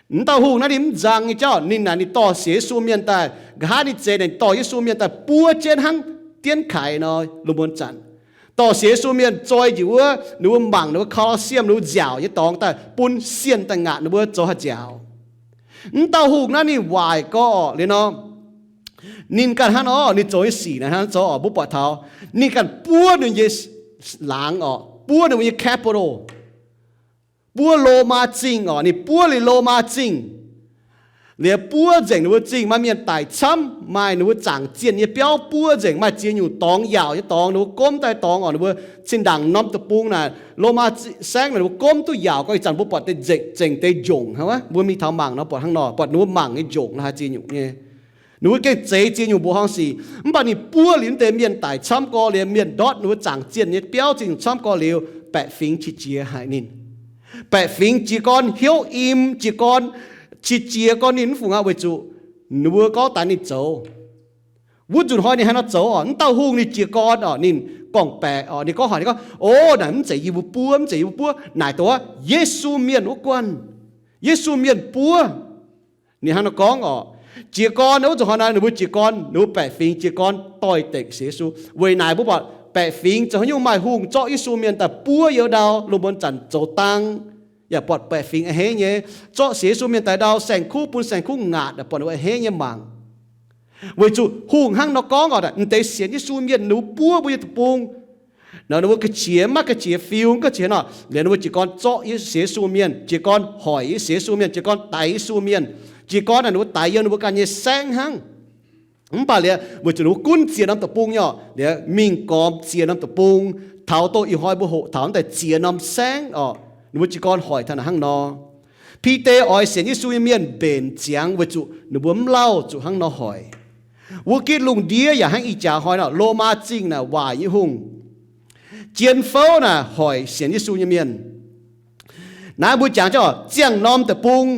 Mv dauh hungh naaiv ninh mv nzang nyei jauv, ninh naaic ninh dorh sienx Yesu mienh daaih, nqa'haav ninh zeix naaic dorh Yesu mienh daaih buov jienv hnangv dienv kaix nor, lungh muonz zanc. Dorh sienx Yesu mienh zoi njiec wuov, ninh mbuo mangc ninh mbuo Colosseum, ninh mbuo nziaauc nyei dorngx daaih bun sienh daaih ngaatc ninh mbuo zoux haaix nziaauc. Mv dauh hungh naaiv ninh waaic gorx liuz nor, ninh ganh hnangv nor, ninh zoux nyei sic naaic hnangv zoux oc, mbuo buatc taux ninh ganh buov ninh nyei laangz oc, buov ninh mbuo nyei capital, buov Lomaa zingh oc, ninh buov liuz Lomaa zingh. Liuz buov nzengc ninh mbuo zingh, maaih mienh daic camv, maaih ninh mbuo zaangc zienh nyei biauv buov nzengc, maaih ziex nyungc dorngx, yaauc nyei dorngx, ninh mbuo gomv daaih dorngx oc, ninh mbuo zinh ndaangc norm deic-bung naaic, Lomaa zi-, saengv naaic, ninh mbuo gomv duqv yaauc gorx, ih zanc mbuo buatc deix nzengc, zengc deix njongc hnangv wuov, mbuo mingh taux mangc nor buatc hnangv nor, buatc ninh mbuo mangc nyei njongc la'haaix ziex nyungc nyei. Ninh mbuo gengh zeix ziex nyungc mbuoqc horngh sic, mv baac ninh buov liuz deix mienh daic camv gorx liuz, mienh ndortv ninh mbuo zaangc zienh nyei biauv ziex nyungc camv gorx liuz, baeqc fingx qiex jiez haic ninh. Baeqc fingx jiez gorn hnyouv im, jiez gorn qiex jiez gorn ninh mv fungc aqv, weic zuqc ninh mbuo gorngv daaih ninh zoux. Wuov nzunc hnoi ninh haaix nor zoux oc? Mv dauh hungh ninh jiez gorn oc, ninh gorngv-baeqc oc, ninh gorngv haic, ninh gorngv, O, naaic mv zeiz yie mbuo buov, mv zeiz yie mbuo buov, naaic dongh Yesu Mienh wuov guanh. Yesu Mienh buov. Ninh hnangv nor gorngv oc. Jiez gorn wuov nzunc hnoi naaic ninh mbuo jiez gorn, ninh mbuo baeqc fingx jiez gorn doix-dekc sienx Yesu. Weic naaic mbuo buatc baeqc fingx zoux haaix nyungc maaih hungh zorqv Yesu Mienh daaih buov youz ndau, lungh muonz zanc zoux dangv, yaac buatc baeqc fingx a'hneiv nyei, zorqv sienx Yesu Mienh daaih ndau saeng-kuv, bun saeng-kuv ngaatc, buatc ninh mbuo a'hneiv nyei mangc. Weic zuqc hungh hnangv nor gorngv oc, m'deix sienx Yesu Mienh ninh mbuo buov mbuo nyei deic-bung. Nor ninh mbuo ga'qiex maiv ga'qiex fiu, ga'qiex nor, liuz ninh mbuo jiez gorn zorqv sienx Yesu Mienh, jiez gorn hoic sienx Yesu Mienh, jiez gorn daix Yesu Mienh, jiez gorn naaic ninh mbuo daix yiem ninh mbuo ganh nyei saengv hnangv. Mv baac liuz weic zuqc ninh mbuo gunv ziex norm deic-bung nyei oc, liuz mingh gormx ziex norm deic-bung, taux dongh ih hnoi mbuo hoqc taux naaiv deix ziex norm saengv oc, ninh mbuo jiez gorn hoic taux naaic hnangv nor. Bide oix sienx Yesu nyei mienh mbenc ziangx weic zuqc ninh mbuo mv lauh zuqc hnangv nor hoic. Wuov gitv lungh ndiev yaac hnangv ih jaax hnoi nor, Lomaa Zingh naaic waaic nyei hungh, jien fouv naaic hoic sienx Yesu nyei mienh. Naaiv mbuo jangx jienv oc, ziangh norm deic-bung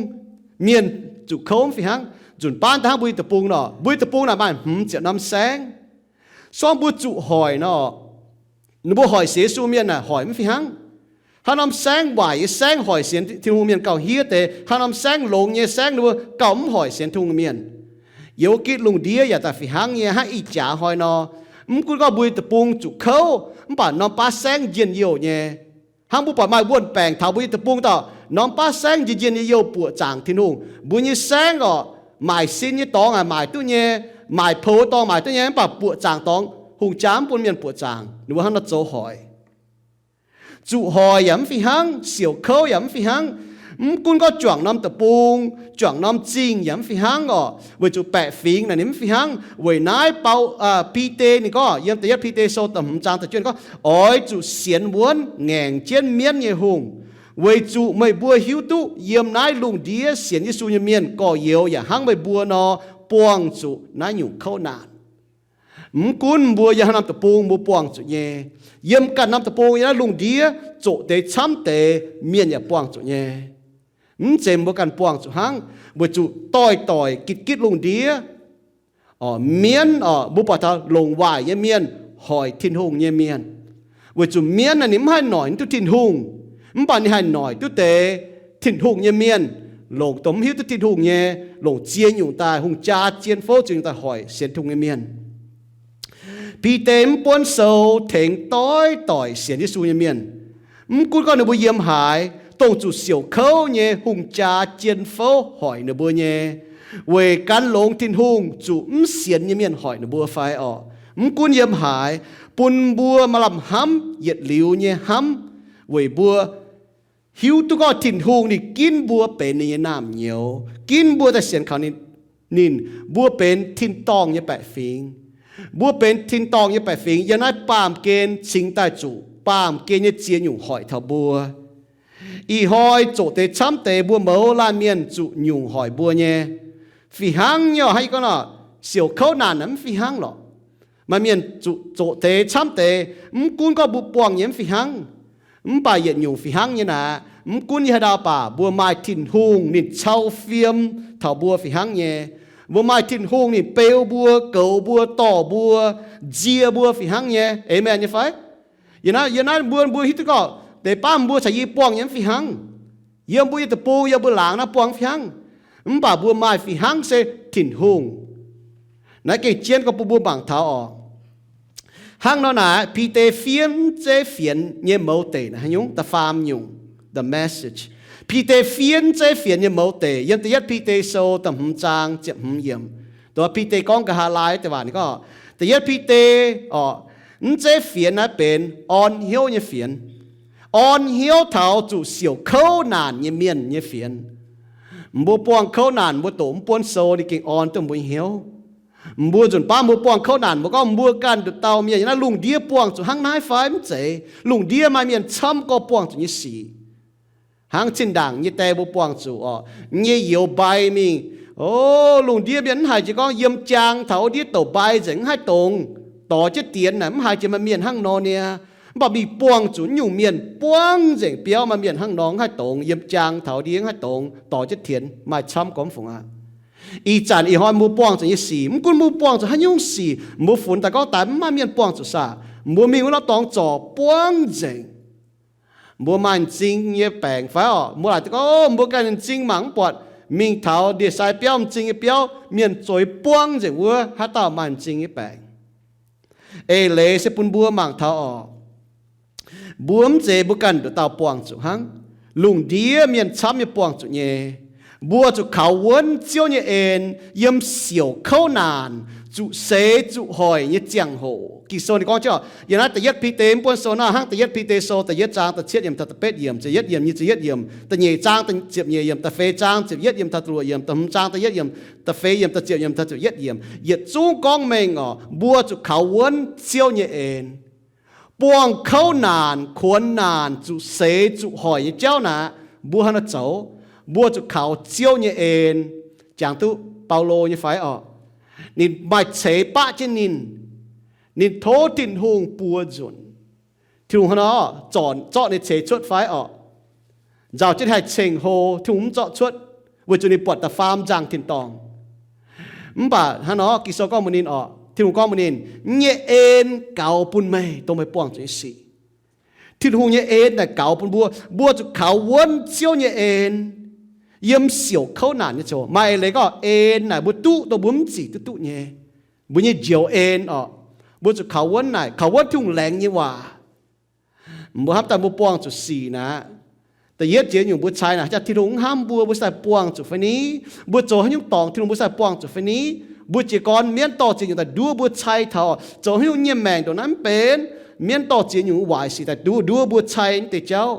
mienh zuqc kouv mv fih hnangv. Nzunc baav daaih hnangv mbuo nyei deic-bung nor, mbuo nyei deic-bung naaic maaih hmz ziepc norm saengv. Sorng mbuo zuqc hoic nor, ninh mbuo hoic sienx Yesu mienh naaic hoic mv fih hnangv. Haaix norm saengv waaic nyei saengv hoic sienx Tin-Hungh mienh gauh hiev deix, haaix norm saengv longx nyei saengv ninh mbuo gauh mv hoic sienx Tin-Hungh mienh. Yiem wuov gitv lungh ndiev yaac daaih fih hnangv nyei, hnangv ih jaax hnoi nor. Mv gunv gorngv mbuo nyei deic-bung zuqc kouv, mv baac norm baav saengv njien-youh nyei. Hnangv mbuo buatc maaih wuon-baengc taux mbuo nyei deic-bung dauh, norm baav saengv njien-njien nyei youh buoqc zaangc Tin-Hungh. Mbuo nyei saengv oc, maaic sin nyei dorngx haic maaic duqv nyei, maaic poux dorngx maaic duqv nyei, mv baac buoqc zaangc dorngx hungh jaa mv bun mienh buoqc zaangc. Ninh mbuo hnangv nor zoux hoic. Zuqc hoic yaac mv fih hnangv, siouc kouv yaac mv fih hnangv. Mv gunv gorngv juangc norm deic-bung, juangc norm zingh yaac mv fih hnangv oc, weic zuqc baeqc fingx naaic ninh mv fih hnangv. Weic naaiv Bau, Bide ninh gorngv yiem da'yietv Bide sou da'hmz zaang da'juov gorngv, Oix zuqc sienx wuonv ngaengc jienv mienv nyei hungh, weic zuqc meih mbuo hiuv duqv yiem naaiv lungh ndiev sienx Yesu nyei mienh gorx-youz yaac hnangv meih mbuo nor buangh zuqc naaiv nyungc kouv naanc. Mv gunv mbuo yiem haaix norm deic-bung mbuo buangh zuqc nyei. Yiem ganh norm deic-bung yiem naaiv lungh ndiev zoqc deix camv deix mienh yaac buangh zuqc nyei. Mv zeiz mbuo ganh buangh zuqc hnangv, weic zuqc doix-doix gitv-gitv lungh ndiev, mienv oc, mbuo buatc taux longc waaic nyei mienh hoic Tin-Hungh nyei mienh. Weic zuqc mienv naaic ninh mv haih noic duqv Tin-Hungh, mv baac ninh haih noic duqv deix Tin-Hungh nyei mienh, longc dongh mv hiuv duqv Tin-Hungh nyei, longc ziex nyungc daaih, hungh jaa, zien fouv, ziex nyungc daaih hoic sienx Tin-Hungh nyei mienh. Bide mv buonv sou tengx doix-doix sienx Yesu nyei mienh. Mv gunv gorngv ninh mbuo yiem haaix, dongh zuqc siouc kouv nyei hungh jaa, zien fouv hoic ninh mbuo nyei, weic gan longx Tin-Hungh zuqc mv sienx nyei mienh hoic ninh mbuo fai orqc? Mv gunv yiem haaix, bun mbuo maaih lamh hnamv yietc liuz nyei hnamv, weic mbuo hiuv duqv gorngv Tin-Hungh ninh ginv mbuo benx ninh nyei naamh nyouz, ginv mbuo daaih sienx kaux ninh, mbuo benx tin-dorngh nyei baeqc fingx. Mbuo benx tin-dorngh nyei baeqc fingx yiem naaiv baamh gen cingx daaih zuqc baamh gen nyei ziex nyungc hoic taux mbuo. Ih hnoi zoqc deix camv deix mbuo mouz laanh mienh zuqc nyungc hoic mbuo nyei. Fih hnangv nyei oc, hnangv yie gorngv nor, siouc kouv naanc mv fih hnangv lorqc. Maaih mienh zuqc zoqc deix camv deix, mv gunv gorngv mbuo buangh nyei mv fih hnangv, mv baac yietc nyungc fih hnangv nyei naaic, mv gunv yiem haaix ndau baac mbuo maaih Tin-Hungh ninh cau fiem taux mbuo fih hnangv nyei. Mbuo maaih Tin-Hungh ninh beu mbuo, goux mbuo, dorh mbuo, nzie mbuo fih hnangv nyei. Aamen nyei fai? Yiem naaiv, yiem naaiv mbuo, mbuo hiuv duqv gorngv deix baav mbuo caux yie buangh nyei mv fih hnangv. Yiem mbuo nyei deic-bung, yiem mbuo laangz naaiv buangh mv fih hnangv. Mv baac mbuo maaih fih hnangv se Tin-Hungh. Naaiv gengh jienv gorngv bun mbuo mangc taux oc. Hnangv nor naaic, Bide fiev mv zeiv fienx nyei mouz deic naaic haaix nyungc? Da'faam nyungc, the message. Bide fiev mv zeiv fienx nyei mouz deic yiem da'yietv Bide sou da'hmz zaang ziepc hmz yiemc. Dongh Bide gorngv nqa'haav laai deix waac ninh gorngv, da'yietv Bide oc, mv zeiv fienx naaiv benx orn hnyouv nyei fienx. Orn hnyouv taux zuqc siouc kouv naanc nyei mienh nyei fienx. Mbuo buangh kouv naanc mbuo doqc mv buonv sou ninh gengh orn duqv mbuo nyei hnyouv. Mbuo nzunc baav mbuo buangh kouv naanc mbuo gorngv mbuo ganh nduqc dauh mienh yiem naaiv lungh ndiev buangh zuqc hnangv naaiv fai? Mv zeiz. Lungh ndiev maaih mienh camv gorx buangh zuqc nyei sic. Hnangv zinh ndaangc nyei die mbuo buangh zuqc oc, nyei youz mbai mingh, O, lungh ndiev mienh mv haiz jiex gorngv yiem jaang taux ndiev douc mbai nzengc mv haih dongz, dorh jienv dienx naaic mv haiz jiex maaih mienh hnangv nor niaa. Mv baac mingh buangh zuqc nyungc mienh buangv nzengc biauv maaih mienh hnangv nor mv haih dongz, yiem jaang taux ndiev mv haih dongz dorh jienv dienx maaih camv gormx fungc aqv. Ih zanc ih hnoi mbuo buangh zuqc nyei sic, mv gunv mbuo buangh zuqc haaix nyungc sic, mbuo funx daaih gorngv daaih mv maaih mienh buangh zuqc saah, mbuo mingh wuov norm dorngx zorc buangv nzengc. Mbuo maaih m'zing nyei baengc fai orqc, mbuo laaic gorngv, o, mbuo ganh m'zing mangc mv buatc, mingh taux ndie-sai biauv m'zing nyei biauv, mienh zueiz buangv nzengc wuov, haaix dauh maaih m'zing nyei baengc? Eix leiz se bun mbuo mangc taux orqc, mbuo mv zeiz mbuo ganh nduqc dauh buangh zuqc hnangv. Lungh ndiev mienh camv nyei buangh zuqc nyei. Mbuo zuqc kaux wuonv Ziouv nyei en yiem siouc kouv naanc, zuqc seix zuqc hoic nyei ziangh hoc. Ging-Sou ninh gorngv jienv orqc, yiem naaiv da'yietv Bide mv buonv sou naaiv hnangv, da'yietv Bide sou da'yietv zaang da'cietv yiemc taux da'betv yiemc, ziepc yietv yiemc, nyic ziepc yietv yiemc, da'nyeic zaang ziepc nyeic yiemc, da'feix zaang ziepc yietv yiemc taux da'luoqc yiemc, da'hmz zaang da'yietv yiemc, da'feix yiemc, da'ziepc yiemc taux ziepc yietv yiemc, yietc zungv gorngv mengh orqc, mbuo zuqc kaux wuonv Ziouv nyei en. Buangh kouv naanc, kuonx naanc, zuqc seix zuqc hoic nyei jauv naaic, mbuo haaix nor zoux? Mbuo zuqc kaux Ziouv nyei en. Jangx duqv Baulo nyei fai orqc? Ninh maaih ceix baqv jienv ninh, ninh tov Tin-Hungh buo nzunc. Tin-Hungh hnangv nor zorc, zorqv ninh ceix cuotv fai orqc? Nzauh jienv haih ceng-hlo, Tin-Hungh mv zorqv cuotv, weic zuqc ninh buatc da'faam nzangh tin-dorngh. Mv baac hnangv nor Ging-Sou gorngv mbuox ninh orqc, Tin-Hungh gorngv mbuox ninh, nyei en gaux bun meih dongh meih buangh zuqc nyei sic. Tin-Hungh nyei en naaic gaux bun mbuo, mbuo zuqc kaux wuonv Ziouv nyei en yiem siouc kouv naanc nyei ziangh hoc. Maaih eix leiz gorngv en naaic mbuo duqv dongh mbuo mv zic duqv duqv nyei. Mbuo nyei njoux en orqc, mbuo zuqc kaux wuonv naaic, kaux wuonv Tin-Hungh laengz nyei waac. Mbuo hnamv daaih mbuo buangh zuqc sic naaic, da'yietv jiex nyungc mbuo cai naaic, haaix jaax Tin-Hungh mv hnamv mbuo, mbuo se daaih buangh zuqc fai ni? Mbuo zoux haaix nyungc dorngc Tin-Hungh mbuo se daaih buangh zuqc fai ni? Mbuo jiez gorn mienv dorh ziex nyungc daaih nduov mbuo cai taux, zoux haaix nyungc nyei maengc ndongc naaiv mv benx, mienv dorh ziex nyungc waaic sic daaih nduov, nduov mbuo cai nyei deix jauv.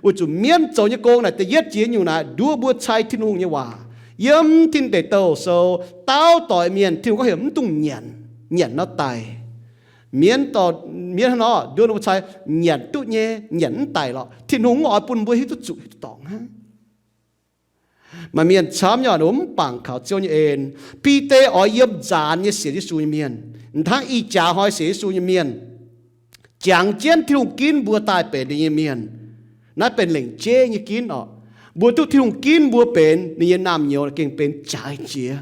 Weic zuqc mienv zoux nyei gong naaic da'yietv jiex nyungc naaic nduov mbuo cai Tin-Hungh nyei waac. Yiem Tin Deic Douh Sou, dauh doic mienh Tin-Hungh gorngv heuc mv dungx nyanc, nyanc nor daic. Mienv dorh, mienv hnangv nor nduov ninh mbuo cai, nyanc duqv nyei, nyanc mv daic lorqc. Tin-Hungh mv oix bun mbuo hiuv duqv zuqc hiuv duqv dorngc hnangv. Maaih mienh camv nyei orqc, ninh mbuo mv bangc kaux Ziouv nyei en. Bide oix yiem nzaanx nyei sienx Yesu nyei mienh, hnangv ih jaax hnoi sienx Yesu nyei mienh, jangx jienv Tin-Hungh ginv mbuo daaih benx ninh nyei mienh. Naaiv benx lengc jeiv nyei ginv orqc. Mbuo duqv Tin-Hungh ginv mbuo benx ninh nyei naamh nyouz gengh benx jaaix jiex.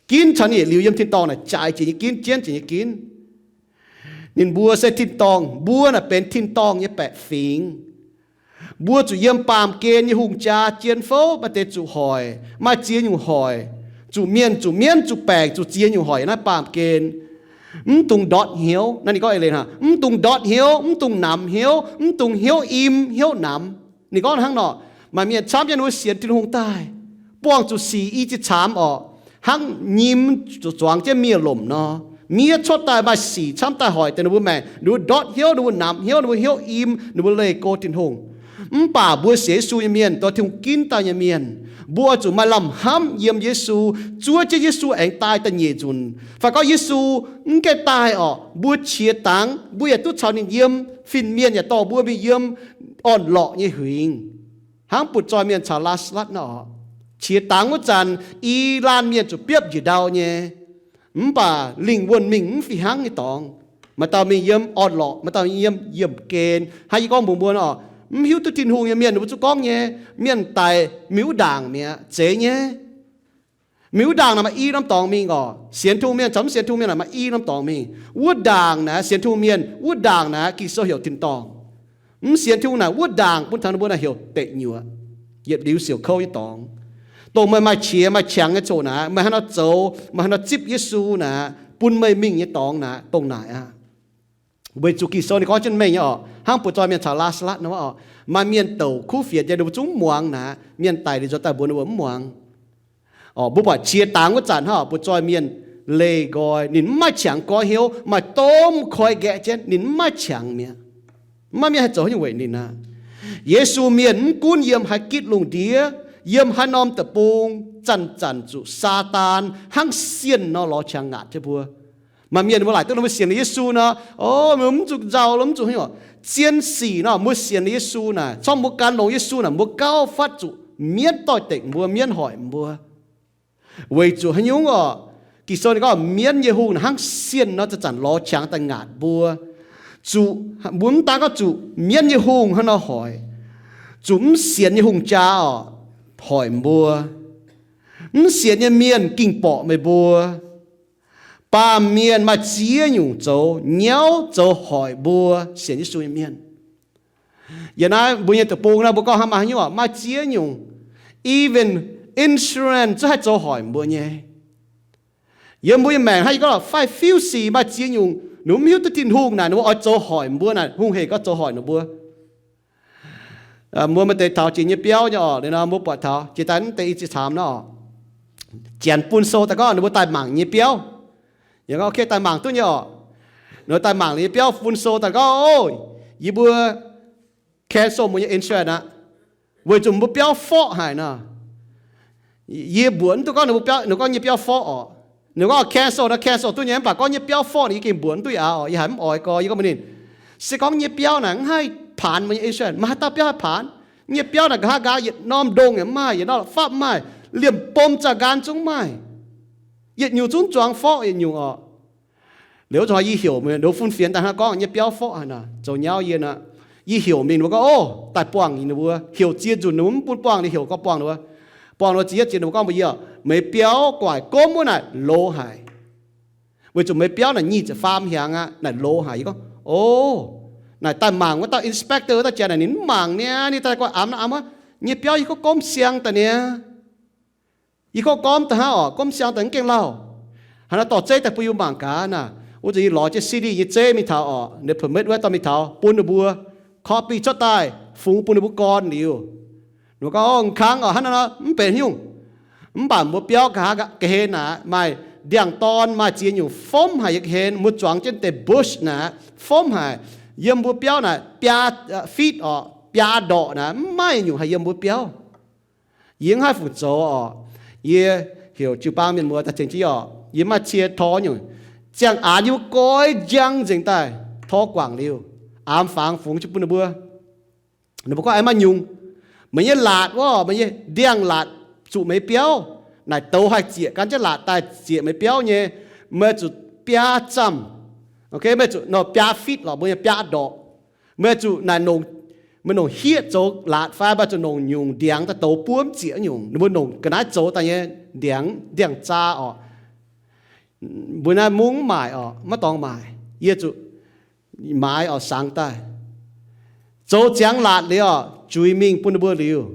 Ginv caux ninh yietc liuz yiem tin-dorngh naaic jaaix jiex nyei ginv, jienv jiex nyei ginv. Ninh mbuo se tin-dorngh, mbuo naaic benx tin-dorngh nyei baeqc fingx. Mbuo zuqc yiem baamh gen nyei hungh jaa jien fouv, maaih deix zuqc hoic, maaih ziex nyungc hoic. Zuqc mienh, zuqc mienv, zuqc baengc, zuqc ziex nyungc hoic naaiv baamh gen. Mv dungx ndortv hnyouv. Naaiv ninh gorngv eix leiz hnangv, mv dungx ndortv hnyouv, mv dungx namx hnyouv, mv dungx hnyouv im hnyouv namx. Ninh gorngv hnangv nor. Maaih mienh camv jienv ninh mbuo sienx Tin-Hungh daaih, buangh zuqc sic i ziex caamx orqc, hnangv nyim zuangx jienv miev-lomc nor. Miev cuotv daaih maaih sic camv daaih hoic deix ninh mbuo maengc, ninh mbuo ndortv hnyouv, ninh mbuo namx hnyouv, ninh mbuo hnyouv im, ninh mbuo leih go Tin-Hungh. Mv baac mbuo sienx Yesu nyei mienh, dongh Tin-Hungh ginv daaih nyei mienh, mbuo oix zuqc maaih lamh hnamv yiem Yesu, zuov jienv Yesu aengx daaih da'nyeic nzunc. Fai gorngv Yesu mv gaengh daaih orqc, mbuo qiex dangx mbuo yaac duqv caux ninh yiem, fin-mienh yaac dorh mbuo mingh yiem orn-lorqc nyei huingx. Hnangv butv-zoih mienh caux Laa^saa^latv nor orqc. Qiex dangx wuov zanc, i laanh mienh zuqc biopv njiec ndau nyei. Mv baac lingh wuonh mingh mv fih hnangv nyei dorngx. Maaih dauh mingh yiem orn-lorqc, maaih dauh mingh yiem yiemh gen. Hnangv yie gorngv mbuox mbuo nor, mv hiuv duqv Tin-Hungh nyei mienh ninh mbuo zuqc gorngv nyei, mienh daic mingh wuov ndaangc mi'aqv, zeiz nyei. Mingh wuov ndaangc naaic maaih i norm dorngx mingh orqc. Sienx Tin-Hungh mienh caux mv sienx Tin-Hungh mienh naaic maaih i norm dorngx mingh. Wuov ndaangc naaic sienx Tin-Hungh mienh, wuov ndaangc naaic Ging-Sou heuc tin-dorngh. Mv sienx Tin-Hungh naaic wuov ndaangc bun taux ninh mbuo naaic heuc deic nyuoqc, yietc liuz siouc kouv nyei dorngx. Dongh meih maaih qiex maaih qangx nyei coc naaic, meih haaix nor zoux, meih haaix nor zipv Yesu naaic, bun meih mingh nyei dorngx naaic, dongh naaic aqv. Weic zuqc Ging-Sou ninh gorngv jienv mengh nyei orqc, hnangv butv-zoih mienh caux Laa^saa^latv nor orqc, maaih mienh douc kuv fienx nyei, ninh mbuo zungv mv muangx naaic, mienh daic liuz nzuonx daaih mbuox ninh mbuo mv muangx. Orqc, mbuo buatc qiex dangx wuov zanc hnangv orqc, butv-zoih mienh leih nqoi, ninh mv maaih qangx goiv hnyouv, maaih domh koi nqaeqv jienv, ninh mv maaih qangx mi'aqv. Mv maaih mienh haih zoux haaix nyungc weic ninh aqv. Yesu mienh mv gunv yiem haaix gitv lungh ndiev, yiem haaix norm deic-bung, zanc-zanc zuqc Saadaan hnangv sienh nor lorz qangx ngaatc jienv mbuo. Maaih mienh mbuo laaic duqv ninh mbuo sienx liuz Yesu nor, o, mbuo mv zuqc nzauh lo, mv zuqc haaix nyungc. Zien sic nor, mbuo sienx liuz Yesu naaic, corc mbuo gan longx Yesu naaic, mbuo gauh fatv zuqc mienv doix-dekc mbuo, mienv hoic mbuo. Weic zuqc haaix nyungc orqc? Ging-Sou ninh gorngv mienv nyei hungh hnangv sienh nor zanc-zanc lorz qangx daaih ngaatc mbuo. Zuqc, mbuo mv daan gorngv zuqc mienv nyei hungh hnangv nor hoic, zuqc mv sienx nyei hungh jaa orqc, hoic mbuo. Mv sienx nyei mienh ging borqc meih mbuo. Baamh mienh maaih ziex nyungc zoux nyauv zoux hoic mbuo sienx Yesu nyei mienh. Yiem naaiv mbuo nyei deic-bung naaiv mbuo gorngv hnangv maaih haaix nyungc orqc, maaih ziex nyungc. Even insurance zungv haih zoux hoic mbuo nyei. Yiem mbuo nyei maengc hnangv yie gorngv faix-fiuv sic maaih ziex nyungc, ninh mbuo mv hiuv duqv Tin-Hungh naaic, ninh mbuo oix zoux hoic mbuo naaic, hungh hec gorngv zoux hoic ninh mbuo. Mbuo maaih deix taux jiex nyei biauv nyei orqc, liuz nor mbuo buatc taux jiex daaih mv deix i ziex caamx nor orqc, janx bun sou daaih gorngv ninh mbuo daaih mangc nyei biauv. Yie gorngv, ok, daaih mangc duqv nyei orqc. Ninh mbuo daaih mangc liuz nyei biauv bun sou daaih gorngv, o, yie mbuo cancel mbuo nyei insurance aqv, weic zuqc mbuo biauv forqv haic nor. Yie mbuox mv duqv gorngv ninh mbuo biauv, ninh gorngv nyei biauv forqv orqc. Ninh gorngv cancel nor cancel duqv nyei, mv baac gorngv nyei biauv forqv naaic yie gengh mbuox mv duqv aqv orqc. Yie haiz mv oix gorx, yie gorngv mbuox ninh, se gorngv nyei biauv naaic mv haih paanx mbuo nyei insurance, maaih haaix dauh biauv haih paanx? Nyei biauv naaic nqa'haav nqaang yietc norm ndongh yaac mv maaih, yietc norm fapv mv maaih, liemh bom za'nqaang zungv mv maaih. Yietc nyungc zungv zuangx forqv yietc nyungc orqc. Liuz zuqc yie heuc mingh, ninh mbuo fun fienx daaih hnangv gorngv nyei biauv forqv haic nor, zoux nyauv yie nor. Yie heuc mingh ninh mbuo gorngv, o, daaih buangh ninh mbuo, heuc ziex nzunc ninh mbuo mv bun buangh, ninh heuc gorngv buangh ninh mbuo. Buangh ninh mbuo ziex yietv ziex ninh mbuo gorngv mbuox yie, meih biauv guaic gomv wuov naaic loz haic. Weic zuqc meih biauv naaic nyic ziepc faam hnyangx aqv, naaic loz haic. Yie gorngv, o, naaic daaih mangc wuov dauh inspector wuov dauh janx naaic ninh mv mangc niaa, ninh daaih guai amx naaiv amx wuov, nyei biauv yie gorngv gomv siang daaih niaa. Yie gorngv gormv daaih hnangv orqc, gomv siang daaih mv gaengh lauh. Hnangv naaiv dorh zeiv daaih bun yie mangc gaax naaic. Wuov zanc yie lorz jienv city nyei zeiv mingh taux orqc, ninh permit wuov dorh mingh taux bun ninh mbuo copy cuotv daaih fungx bun ninh mbuo gorn liuz. Ninh mbuo gorngv, o, m'kangx orqc, hnangv naaiv nor mv benx haaix nyungc. Mv baac mbuo biauv nqa'haav ga'hlen naaic maaih ndiangx-dorn maaih ziex nyungc fomv haic yiem ga'hlen, mbuo zuangx jienv deix bush naaic fomv haic. Yiem mbuo biauv naaic biaa feet orqc, biaa ndorqc naaic, mv maaih nyungc haih yiem mbuo biauv. Yie mv haih fungc zoux orqc. Yie heuc jiu-baang mienh muoz daaih tengx jienv orqc, yie maaih cie tor nyungc, ziangh aanx yie mbuo goiv njang nzengc daaih tor guangc liuz, aamx fangx fungx jienv bun ninh mbuo. Ninh mbuo gorngv, aengx maaih nyungc, meih nyei laatc wuov, meih nyei ndiangx-laatc zuqc meih biauv naaic douz haih zieqc gan jienv laatc daaih zieqc meih biauv nyei, meih zuqc biaa zamh, ok, meih zuqc nor biaa feet lorqc, mbuo nyei biaa ndorqc. Meih zuqc naaic nongc, meih nongc hieqv zoux laatc fai meih zuqc nongc nyungc ndiangx daaih douz buov mv zieqc nyungc, ninh mbuo nongc ga'naaiv zoux daaih nyei ndiangx, ndiangx-zaa orqc. Mbuo naaiv mungv maaic orqc, maiv dorngx maaic. Yie zuqc maaiz orqc, sangx daaih zoux ziangx laatc liuz orqc, juix mingh bun ninh mbuo liuz,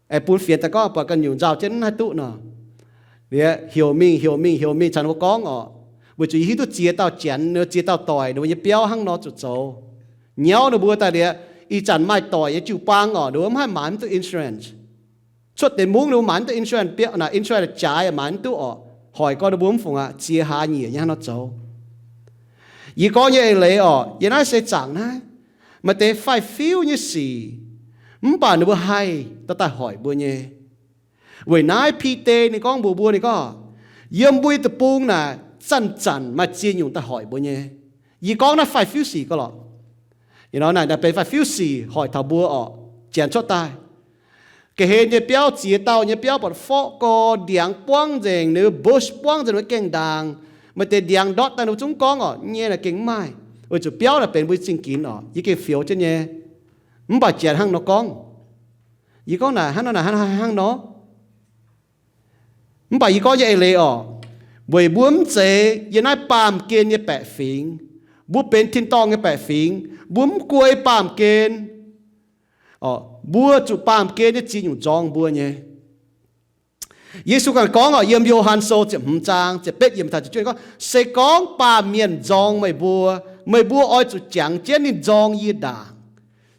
aengx bun fienx daaih gorngv buatc ganh nyungc nzauh jienv mv haih duqv nor. Liuz heuc mingh, heuc mingh, heuc mingh caux ninh mbuo gorngv orqc, weic zuqc yie hiuv duqv ziex dauh janx, ninh mbuo ziex dauh doic, ninh mbuo nyei biauv hnangv nor zuqc zoux. Nyauv ninh mbuo daaih liuz, ih zanc maaih doic nyei jiu-baang orqc, ninh mbuo mv haih maaiz mv duqv insurance. Cuotv deix mungv ninh mbuo maaiz mv duqv insurance biauv, naaic insurance jaaix maaiz mv duqv orqc. Hoic gorx ninh mbuo mv fungc aqv, ziex hlaax nyieqc nyei hnangv nor zoux. Yie gorngv nyei eix leiz orqc, yie naaiv se zaangc naaiv maaih deix faix-fiuv nyei sic, mv baac ninh mbuo haih daaih daaih hoic mbuo nyei. Weic naaiv Bide ninh gorngv mbuox mbuo, ninh gorngv, yiem mbuo nyei deic-bung naaic zanc-zanc maaih ziex nyungc daaih hoic mbuo nyei. Yie gorngv naaiv faix-fiuv sic gau lorqc. Ih nor naaic, naaic benx faix-fiuv sic hoic taux mbuo orqc, janx cuotv daaih. Ga'hlen nyei biauv, ziex dauh nyei biauv buatc forqv gau, ndiangx buangv nzengc, ninh mbuo bush buangv nzengc, ninh mbuo gaengh ndaangc. Maaih deix ndiangx ndortv daaih ninh mbuo zungv gorngv orqc, nyei naaic gengh mv maaih, weic zuqc biauv naaic benx mbuo zingh ginx orqc, yie gengh fioux jienv nyei. Mv baac janx hnangv nor gorngv. Yie gorngv naaic hnangv nor, naaic hnangv, hnangv nor. Mv baac yie gorngv nyei eix leiz orqc, weic mbuo mv zeiz yiem naaiv baamh gen nyei baeqc fingx, mbuo benx tin-dorngh nyei baeqc fingx, mbuo mv guei baamh gen. Mbuo zuqc baamh gen nyei ziex nyungc nzorng mbuo nyei. Yesu ganh gorngv orqc, yiem Yo^han Sou ziepc hmz zaang ziepc betv yiemc taux ziepc juov gorngv, se gorngv baamh mienh nzorng meih mbuo, meih mbuo oix zuqc jangx jienv ninh nzorng yie ndaangc.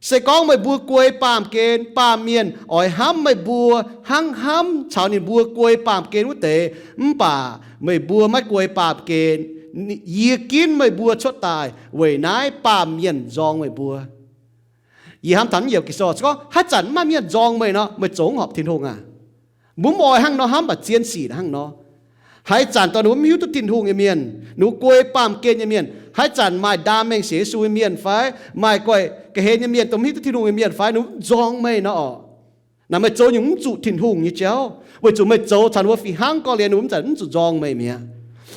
Se gorngv meih mbuo guei baamh gen, baamh mienh oix hnamv meih mbuo hnangv hnamv caux ninh mbuo guei baamh gen wuov deix, mv baac meih mbuo maiv guei baamh gen. Yie ginv meih mbuo cuotv daaih weic naaiv baamh mienh nzorng meih mbuo. Yie hnamv taux naaiv yiemc Ging-Sou se gorngv haaix zanc mv maaih mienh nzorng meih nor, meih zoux mv horpc Tin-Hungh aac. Mbuo mv oix hnangv nor hnamv, mv baac zien sic hnangv nor. Haaix zanc dongh ninh mbuo mv hiuv duqv Tin-Hungh nyei mienh, ninh mbuo guei baamh gen nyei mienh, haaix zanc maaih ndaam mengh sienx Yesu nyei mienh fai maaih guaih ga'hlen nyei mienh dongh mv hiuv duqv Tin-Hungh nyei mienh fai, ninh mbuo mv nzorng meih nor orqc, Naaic meih zoux nyungc mv zuqc Tin-Hungh nyei jauv, weic zuqc meih zoux caux ninh mbuo fih hnangv, gorngv liuz ninh mbuo mv zanc mv zuqc nzorng meih mi'aqv.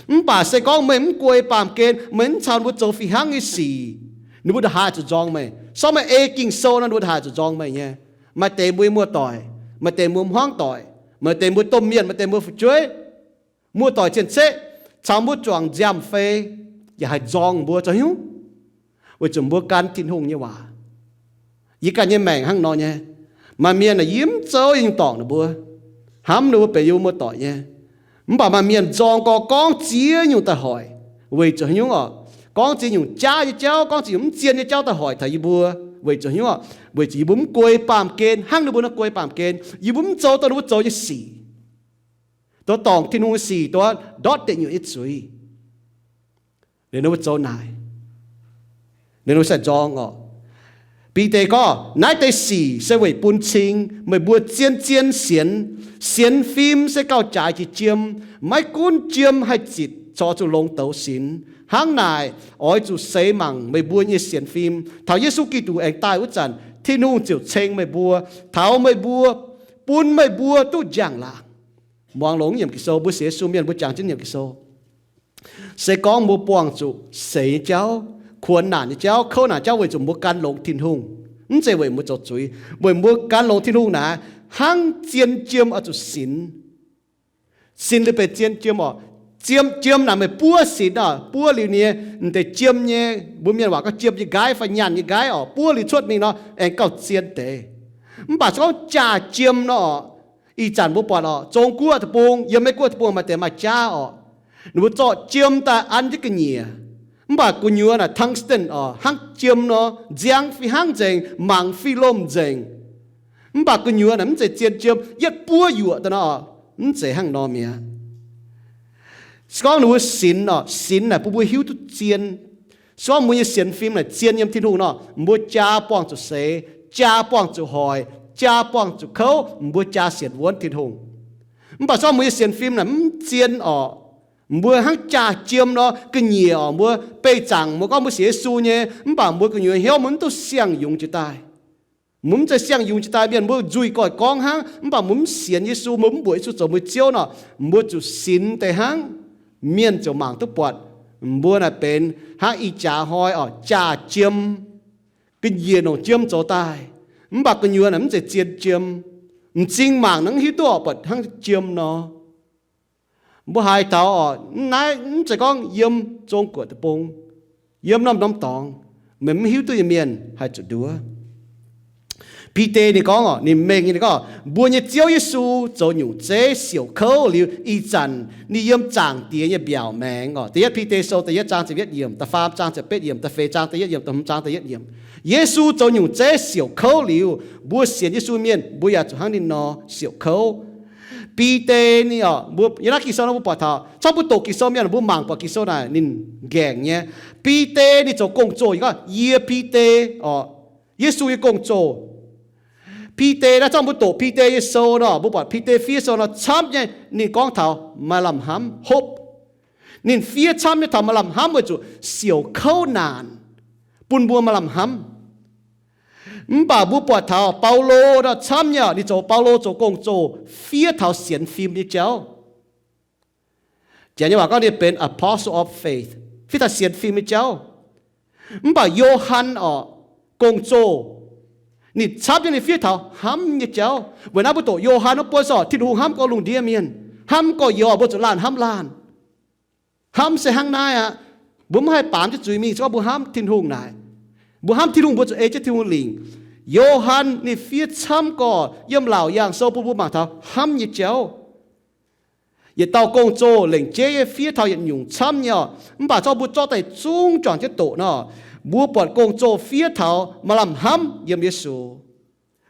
Mv baac se gorngv meih mv guei baamh gen, meih mv caux ninh mbuo zoux fih hnangv nyei sic, ninh mbuo ndongc haaix zuqc nzorng meih. Se gorngv meih ei Ging-Sou nor, ninh mbuo ndongc haaix zuqc nzorng meih nyei. Maaih deix mbuo nyei muoz-doic, maaih deix mbuo hmuangv doic, maaih deix mbuo domh mienh, maaih deix mbuo fu'jueiv, muoz-doic cien-ceqv, caux mbuo juangc nziaamv-fei, yaac haih nzorng mbuo zoux haaix nyungc? Weic zuqc mbuo gan Tin-Hungh nyei waac. Yie ganh nyei maengc hnangv nor nyei. Maaih mienh naaic yie mv zoux nyungc dorngc ninh mbuo, hnamv ninh mbuo benx yie mbuo muoz-doic nyei. Mv baac maaih mienh nzorng gorx gorngv ziex nyungc daaih hoic. Weic zuqc haaix nyungc orqc? Gorngv ziex nyungc jaav nyei jauv, gorngv ziex nyungc mv zien nyei jauv daaih hoic taux yie mbuo. Weic zuqc haaix nyungc orqc? Weic zuqc yie mbuo mv guei baamh gen hnangv ninh mbuo nor guei baamh gen. Yie mbuo mv zoux dongh ninh mbuo zoux nyei sic, dongh dorngc Tin-Hungh nyei sic, dongh ndortv deic nyuoqc nyei zuiz. Liuz ninh mbuo zoux naaic, ninh mbuo sai nzorng orqc. Bide gorngv, naaiv deix sic se weic bun cing meih mbuo zien-zien sienx. Sienx fim se gauh jaaix jiex jiem. Maiv gunv jiem haih zitc, corc zuqc longx douz sinx. Hnangv naaic, oix zuqc seix mangc meih mbuo nyei sienx fim. Taux Yesu Giduc aengx daaih wuov zanc, Tin-Hungh ziouc ceng meih mbuo, taux meih mbuo, bun meih mbuo duqv njang-laangc. Muangx longx yiemc Ging-Sou, mbuo sienx Yesu mienh mbuo jangx jienv yiemc Ging-Sou. Se gorngv mbuo buangh zuqc seix nyei jauv, kuonx naanc nyei jauv, kouv naanc jauv weic zuqc mbuo gan longx Tin-Hungh, mv zeiz weic mbuo zoux zuiz. Weic mbuo gan longx Tin-Hungh naaic, hnangv zien jiem oix zuqc sinx. Sinx liuz benx zien jiem orqc. Jiem, jiem naaic meih buov sinx orqc, buov liuz nyei, m'deix jiem nyei, mbuo mienh waac gorngv jiem nyei nqaiv fai nyaanh nyei nqaiv orqc, buov liuz cuotv mingh nor aengx gauh zien deix. Mv baac se gorngv jaa jiem nor orqc, ih zanc mbuo buatc orqc, Zong-Guoqv deic-bung, yiem Meiv-Guoqv deic-bung maaih deix maaih jaav orqc, ninh mbuo zorqv jiem daaih an jienv ga'nyiec. Mv baac gu'nyuoz naaic tungsten orqc, hnangv jiem nor, nziang fih hnangv nzengc, mangc fih lomh nzengc. Mv baac gu'nyuoz naaic mv zeiz zien jiem, yietv buov yuoqc daaih nor orqc, mv zeiz hnangv nor mi'aqv. Se gorngv ninh mbuo sinx orqc, sinx naaic bun mbuo hiuv duqv zien. Se gorngv mbuo nyei sienx fim naaic zien yiem Tin-Hungh nor, mbuo jaa buangh zuqc seix, jaa buangh zuqc hoic, jaa buangh zuqc kouv, mbuo jaa sienx wuonv Tin-Hungh. Mv baac se gorngv mbuo nyei sienx fim naaic mv zien orqc, mbuo hnangv jaa jiem nor ga'nyiec orqc, mbuo beih zaangc, mbuo gorngv mbuo sienx Yesu nyei, mv baac mbuo gu'nyuoz hnyouv mbuo mv duqv siang-yungz jiex daaih. Mbuo mv zeiz siang-yungz jiex daaih mienh, mbuo nzuih goiv gorngv hnangv, mv baac mbuo mv sienx Yesu, mbuo mv mbuoqc Yesu zoux mbuo Ziouv nor, mbuo zuqc sinx deix hnangv. Mienh ziouc mangc duqv buatc mbuo naaic benx hnangv ih jaax hnoi orqc, jaa jiem, ga'nyiec longc jiem zoux daaih. Mv baac gu'nyuoz naaic mv zeiz zien jiem. M'zing mangc naaic mv hiuv duqv orqc, buatc hnangv jiem nor. Mbuo haiz taux orqc, naaiv mv zeiz gorngv yiem Zong-Guoqv deic-bung, yiem norm-norm dorngx, meih mv hiuv duqv nyei mienh haih zuqc nduov. Bide ninh gorngv orqc, ninh mengh nyei, ninh gorngv, mbuo nyei Ziouv Yesu zoux nyungc zeiv siouc kouv liuz, ih zanc ninh yiem Zaangc Diex nyei mbiaauc maengx orqc. Da'yietv Bide Sou da'yietv zaang ziepc yietv yiemc, da'faam zaang ziepc betv yiemc, da'feix zaang da'yietv yiemc, da'hmz zaang da'yietv yiemc. Yesu zoux nyungc zeiv siouc kouv liuz, mbuo sienx Yesu mienh mbuo yaac zuqc hnangv ninh nor siouc kouv. Bide ninh orqc, mbuo yiem naaiv Ging-Sou nor mbuo buatc taux, zorqv mbuo doqc Ging-Sou mienh mbuo mangc buatc Ging-Sou naaic ninh nqaengc nyei. Bide ninh zoux gong-zoh, yie gorngv, yie Bide orqc, Yesu nyei gong-zoh. Bide naaiv, zorqv mbuo doqc Bide nyei sou nor, mbuo buatc Bide fiev sou nor camv nyei, ninh gorngv taux maaih lamh hnamv, hope. Ninh fiev camv nyei taux maaih lamh hnamv weic zuqc siouc kouv naanc bun mbuo maaih lamh hnamv. Mv baac mbuo buatc taux Baulo nor camv nyei, ninh zoux, Baulo zoux gong-zoh fiev taux sienx fim nyei jauv. Janx nyei waac gorngv ninh benx apostle of faith, fiev taux sienx fim nyei jauv. Mv baac Yo^han orqc, gong-zoh, ninh camv nyei, ninh fiev taux hnamv nyei jauv. Weic naaiv mbuo doqc Yo^han wuov buonv se orqc, Tin-Hungh hnamv gorx-lungh ndiev mienh, hnamv gorx-youz mbuo zuqc laanh hnamv laanh. Hnamv se hnangv naaiv aqv. Mbuo mv haih baamz jienv zuiz mingh, se gorngv mbuo hnamv Tin-Hungh naaic. Mbuo hnamv Tin-Hungh mbuo zuqc ei jienv Tin-Hungh lingc. Yo^han ninh fiev camv gorx yiem Laauc Yaangh Sou bun mbuo mangc taux hnamv nyei jauv. Yietc dauh gong-zoh lengc jeiv nyei fiev taux yietc nyungc camv nyei orqc. Mv baac zorqv mbuo zorqv daaih zungv juangc jienv doqc nor, mbuo buatc gong-zoh fiev taux maaih lamh hnamv yiem Yesu.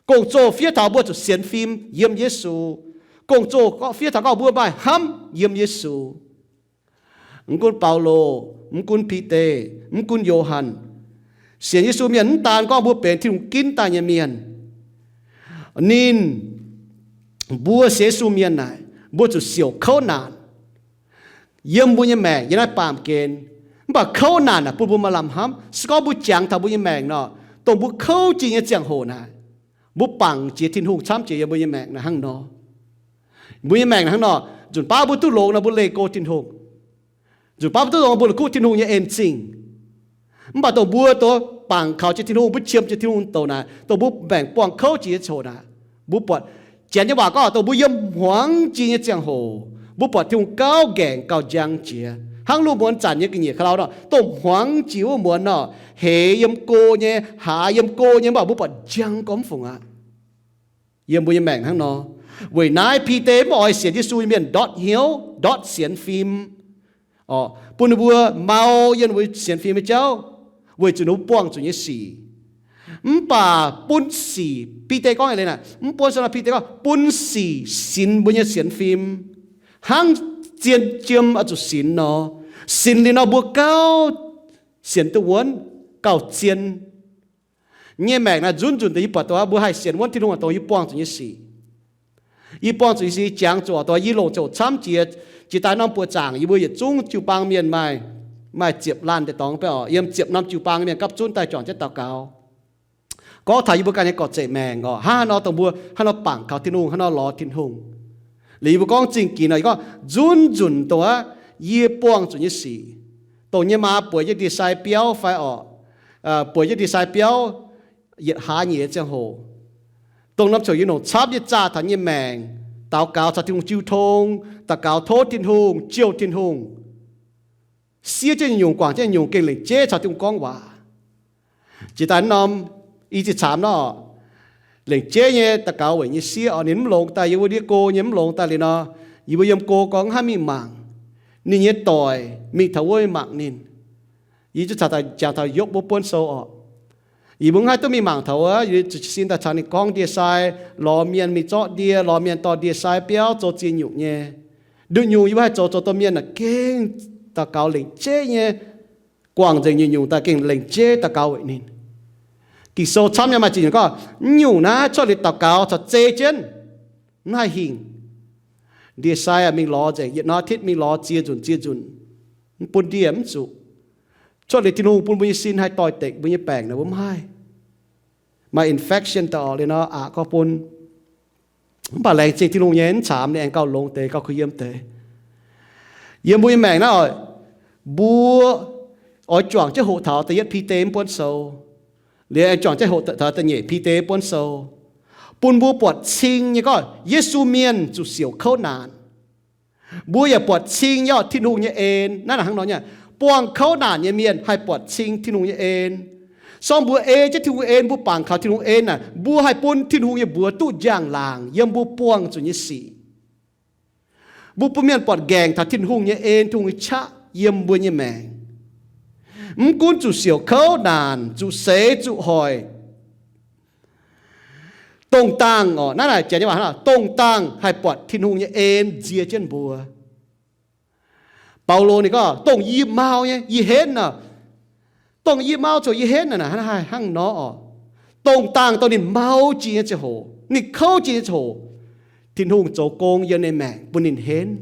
Gong-zoh fiev taux mbuo zuqc sienx fim yiem Yesu. Gong-zoh fiev taux gorngv mbuo maaih hnamv yiem Yesu. Mv gunv Baulo, mv gunv Bide, mv gunv Yo^han, sienx Yesu mienh mv daan gorngv mbuo benx Tin-Hungh ginv daaih nyei mienh. Ninh, mbuo sienx Yesu mienh naaic, mbuo zuqc siouc kouv naanc yiem mbuo nyei maengc yiem naaiv baamh gen. Mv baac kouv naanc naaic bun mbuo maaih lamh hnamv. Se gorngv mbuo jangx taux mbuo nyei maengc nor, dongh mbuo kouv jiex nyei ziangh hoc naaic, Mbuo bangc jiex Tin-Hungh camv jiex yiem mbuo nyei maengc naaiv hnangv nor. Mbuo nyei maengc naaiv hnangv nor, nzunc baav mbuo duqv longx nor, mbuo leih go Tin-Hungh. Nzunc baav mbuo duqv longx, mbuo la'kuqv Tin-Hungh nyei en-zingh. Mv baac dongh mbuo dongh bangc kaux jiex Tin-Hungh, mbuo qiemx jiex Tin-Hungh douc naaic, dongh mbuo maengc buangh kouv jiex nyei ziangh hoc naaic, mbuo buatc, janx nyei waac gorngv, dongh mbuo yiem hmuangx jiex nyei ziangh hoc, mbuo buatc Tin-Hungh gauh nqaengc gauh njang jiex, hnangv luv muonz zanc nyei ga'nyiec ka'lau nor, dongh hmuangx jiex wuov muonz nor, heix yiem go nyei, haaz yiem go nyei, mv baac mbuo buatc njang gormx mv fungc aqv. Yiem mbuo nyei maengc hnangv nor. Weic naaiv Bide mv oix sienx Yesu nyei mienh ndortv hnyouv, ndortv sienx fim, bun ninh mbuo mau yiem mbuo sienx fim nyei jauv, weic zuqc ninh mbuo buangh zuqc nyei sic. Mv baac bun sic, Bide gorngv eix leiz naaic, mv buonv sou nor, Bide gorngv bun sic sinx mbuo nyei sienx fim, hnangv zien jiem oix zuqc sinx nor. Sinx liuz nor mbuo gauh sienx duqv wuonv, gauh zien. Nyei maengc naaiv nzunc nzunc deix yie buatc dongh mbuo haih sienx wuonv Tin-Hungh dongh yie buangh zuqc nyei sic. Yie buangh zuqc nyei sic jangx zuqc dongh yie longc ziangh hoc camv jiex, jiex daaih norm buoqc zaangc yie mbuo yietc zungv jiu-baang mienh maaih, maaih ziepc laanh deix dorngx, yiem ziepc norm jiu-baang mienh gapv zunv daaih juangc jienv daux gaux, gorngv taux yie mbuo ganh nyei gorqv-zeic maengc orqc, hnangv haaix nor dongh mbuo hnangv nor bangc kaux Tin-Hungh, hnangv nor lorz Tin-Hungh. Liuz yie mbuo gorngv zingh ginx nor, yie gorngv nzunc nzunc dongh aav, yie buangh zuqc nyei sic, dongh nyei maa bueix jienv ndie-sai biauv fai orqc, bueix jienv ndie-sai biauv yietc hlaax nyeic ziangh hoc, dongh norm ziouc yie longc camv nyei zaah taux nyei maengc, daux gaux caux Tin-Hungh jiu tong, daux gaux tov Tin-Hungh, jouh Tin-Hungh, siev jienv nyungc-nyungc, guangc jienv nyungc-nyungc, gengh lengc jeiv caux Tin-Hungh gorngv waac. Jiex daaih norm, i ziex caamx nor, lengc jeiv nyei daux gaux weic nyei sieqv orqc, ninh mv longx daaih, yie mbuo ndiev go nyei mv longx daaih liuz nor, yie mbuo yiem go gorngv mv haih mingh mangc. Ninh nyei doic mingh taux wuov mingh mangc ninh. Yie zuqc jangx taux Yopv wuov buonv sou orqc. Yie mbuo mv haih duqv mingh mangc taux wuov, yie zuqc jiez sin daaih caux ninh gorngv ndie-sai, lorz mienh mingh zorqv ndie, lorz mienh dorh ndie-sai biauv zoux ziex nyungc nyei. Nduqc nyungc yie mbuo haih zoux, zoux dongh mienh naaic gengh daux gaux lengc jeiv nyei, guangc nzengc nyungc-nyungc daaih gengh lengc jeiv daux gaux weic ninh. Ging-Sou camv nyei maaih ziex nyungc gorngv, mv nyungc naaiv cuotv liuz daux gaux caux zei jienv, mv haih hingh. Ndie-sai aac, mingh lorz nzengc, yietc norm อาทิตย์ mingh lorz ziex nzunc ziex nzunc, mv bun ndie mv zuqc. Cuotv liuz Tin-Hungh bun mbuo nyei sin haih doix-dekc mbuo nyei baengc naaic mbuo mv haih. Maaih infection daaih orqc liuz nor aqc gorngv bun. Mv baac laengz zingh Tin-Hungh nyei, mv caamx ninh aengx gauh longx deix, gauh kuh yiem deix. Yiem mbuo nyei maengc naaiv oc, mbuo oix juangc jienv hoqc taux da'yietv Bide mv buonv sou, liuz aengx juangc jienv hoqc taux da'nyeic Bide mv buonv sou, bun mbuo buatc cing nyei gorngv Yesu mienh zuqc siouc kouv naanc. Mbuo yaac buatc cing nyei orqc Tin-Hungh nyei en. Naaiv hnangv nor nyei, buangh kouv naanc nyei mienh haih buatc cing Tin-Hungh nyei en. Sorng mbuo ei jienv Tin-Hungh en, mbuo bangc kaux Tin-Hungh en naaic, mbuo haih bun Tin-Hungh nyei mbuox duqv njang-laangc yiem mbuo buangh zuqc nyei sic. Mbuo bun mienh buatc nqaengc taux Tin-Hungh nyei en, Tin-Hungh nyei qaqv yiem mbuo nyei maengc. Mv gunv zuqc siouc kouv naanc, zuqc seix zuqc hoic, dongh dangh orqc, naaiv naaic janx nyei waac hnangv, dongh dangh haih buatc Tin-Hungh nyei en nzie jienv mbuo. Baulo ninh gorngv, dongh yie mau nyei yie henv nor, dongh yie mau coc yie henv naaic, hnangv nor orqc. Dongh dangh dongh ninh mau jiex nyei ziangh hoc, ninh kouv jiex nyei ziangh hoc, Tin-Hungh zoux gong yiem ninh maengc bun ninh henv.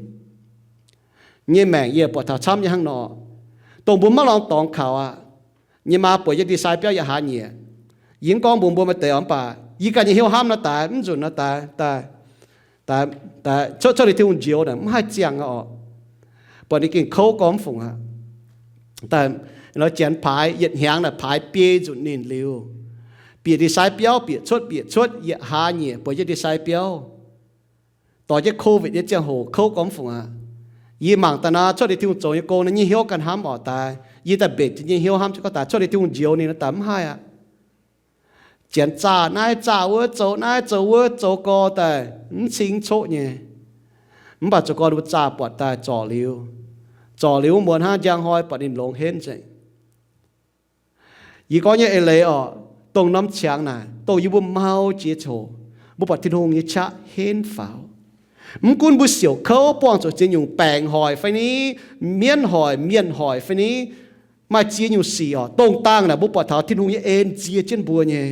Nyei maengc yie buatc taux camv nyei hnangv nor, dongh mbuo maiv lorngx dorngx kaux aqv. Nyei maa bueix jienv ndie-sai biauv yietc hlaax nyeic. Yie mv gorngv mbuox mbuo maaih deix oc, mv baac yie ganh nyei hnyouv hnamv nor daaih, mv nzunc nor daaih, daaih, daaih, daaih, cuotv, cuotv liuz Tin-Hungh njoux naaic mv haih ziangh orqc. Buatc ninh gengh kouv gormx mv fungc aqv. Daaih, lorz janx paaix yietc hnyangx naaic paaix biei nzunc ninh liuz, bieqc ndie-sai biauv bieqc cuotv bieqc cuotv yietc hlaax nyeic bueix jienv ndie-sai biauv. Doix jienv COVID nyei ziangh hoc kouv gormx mv fungc aqv. Yie mangc daaih naaic cuotv liuz Tin-Hungh zoux nyei gong naaic nyei hnyouv ganh hnamv orqc daaih. Yie daaih mbenc jiex nyei hnyouv hnamv jienv gorngv daaih cuotv liuz Tin-Hungh njoux ninh nor daaih mv haih aqv. Janx zaah naaiv zaah wuov, zoux naaiv zoux wuov, zoux gorx daaih mv cing coqv nyei. Mv baac zoux gorx ninh mbuo zaah buatc daaih zorc liuz, zorc liuz wuov muonz hnangv njang hnoi buatc ninh longx henv nzengc. Yie gorngv nyei eix leiz orqc, dongh norm qangx naaic, dongh yie mbuo mau jiex coc, mbuo buatc Tin-Hungh nyei qaqv henv faaux. Mv gunv mbuo siouc kouv buangh zuqc ziex nyungc baengc hoic fai ni, mienv hoic, mienh hoic fai ni, maaih ziex nyungc sic orqc, dongh dangh naaic mbuo buatc taux Tin-Hungh nyei en nzie jienv mbuo nyei.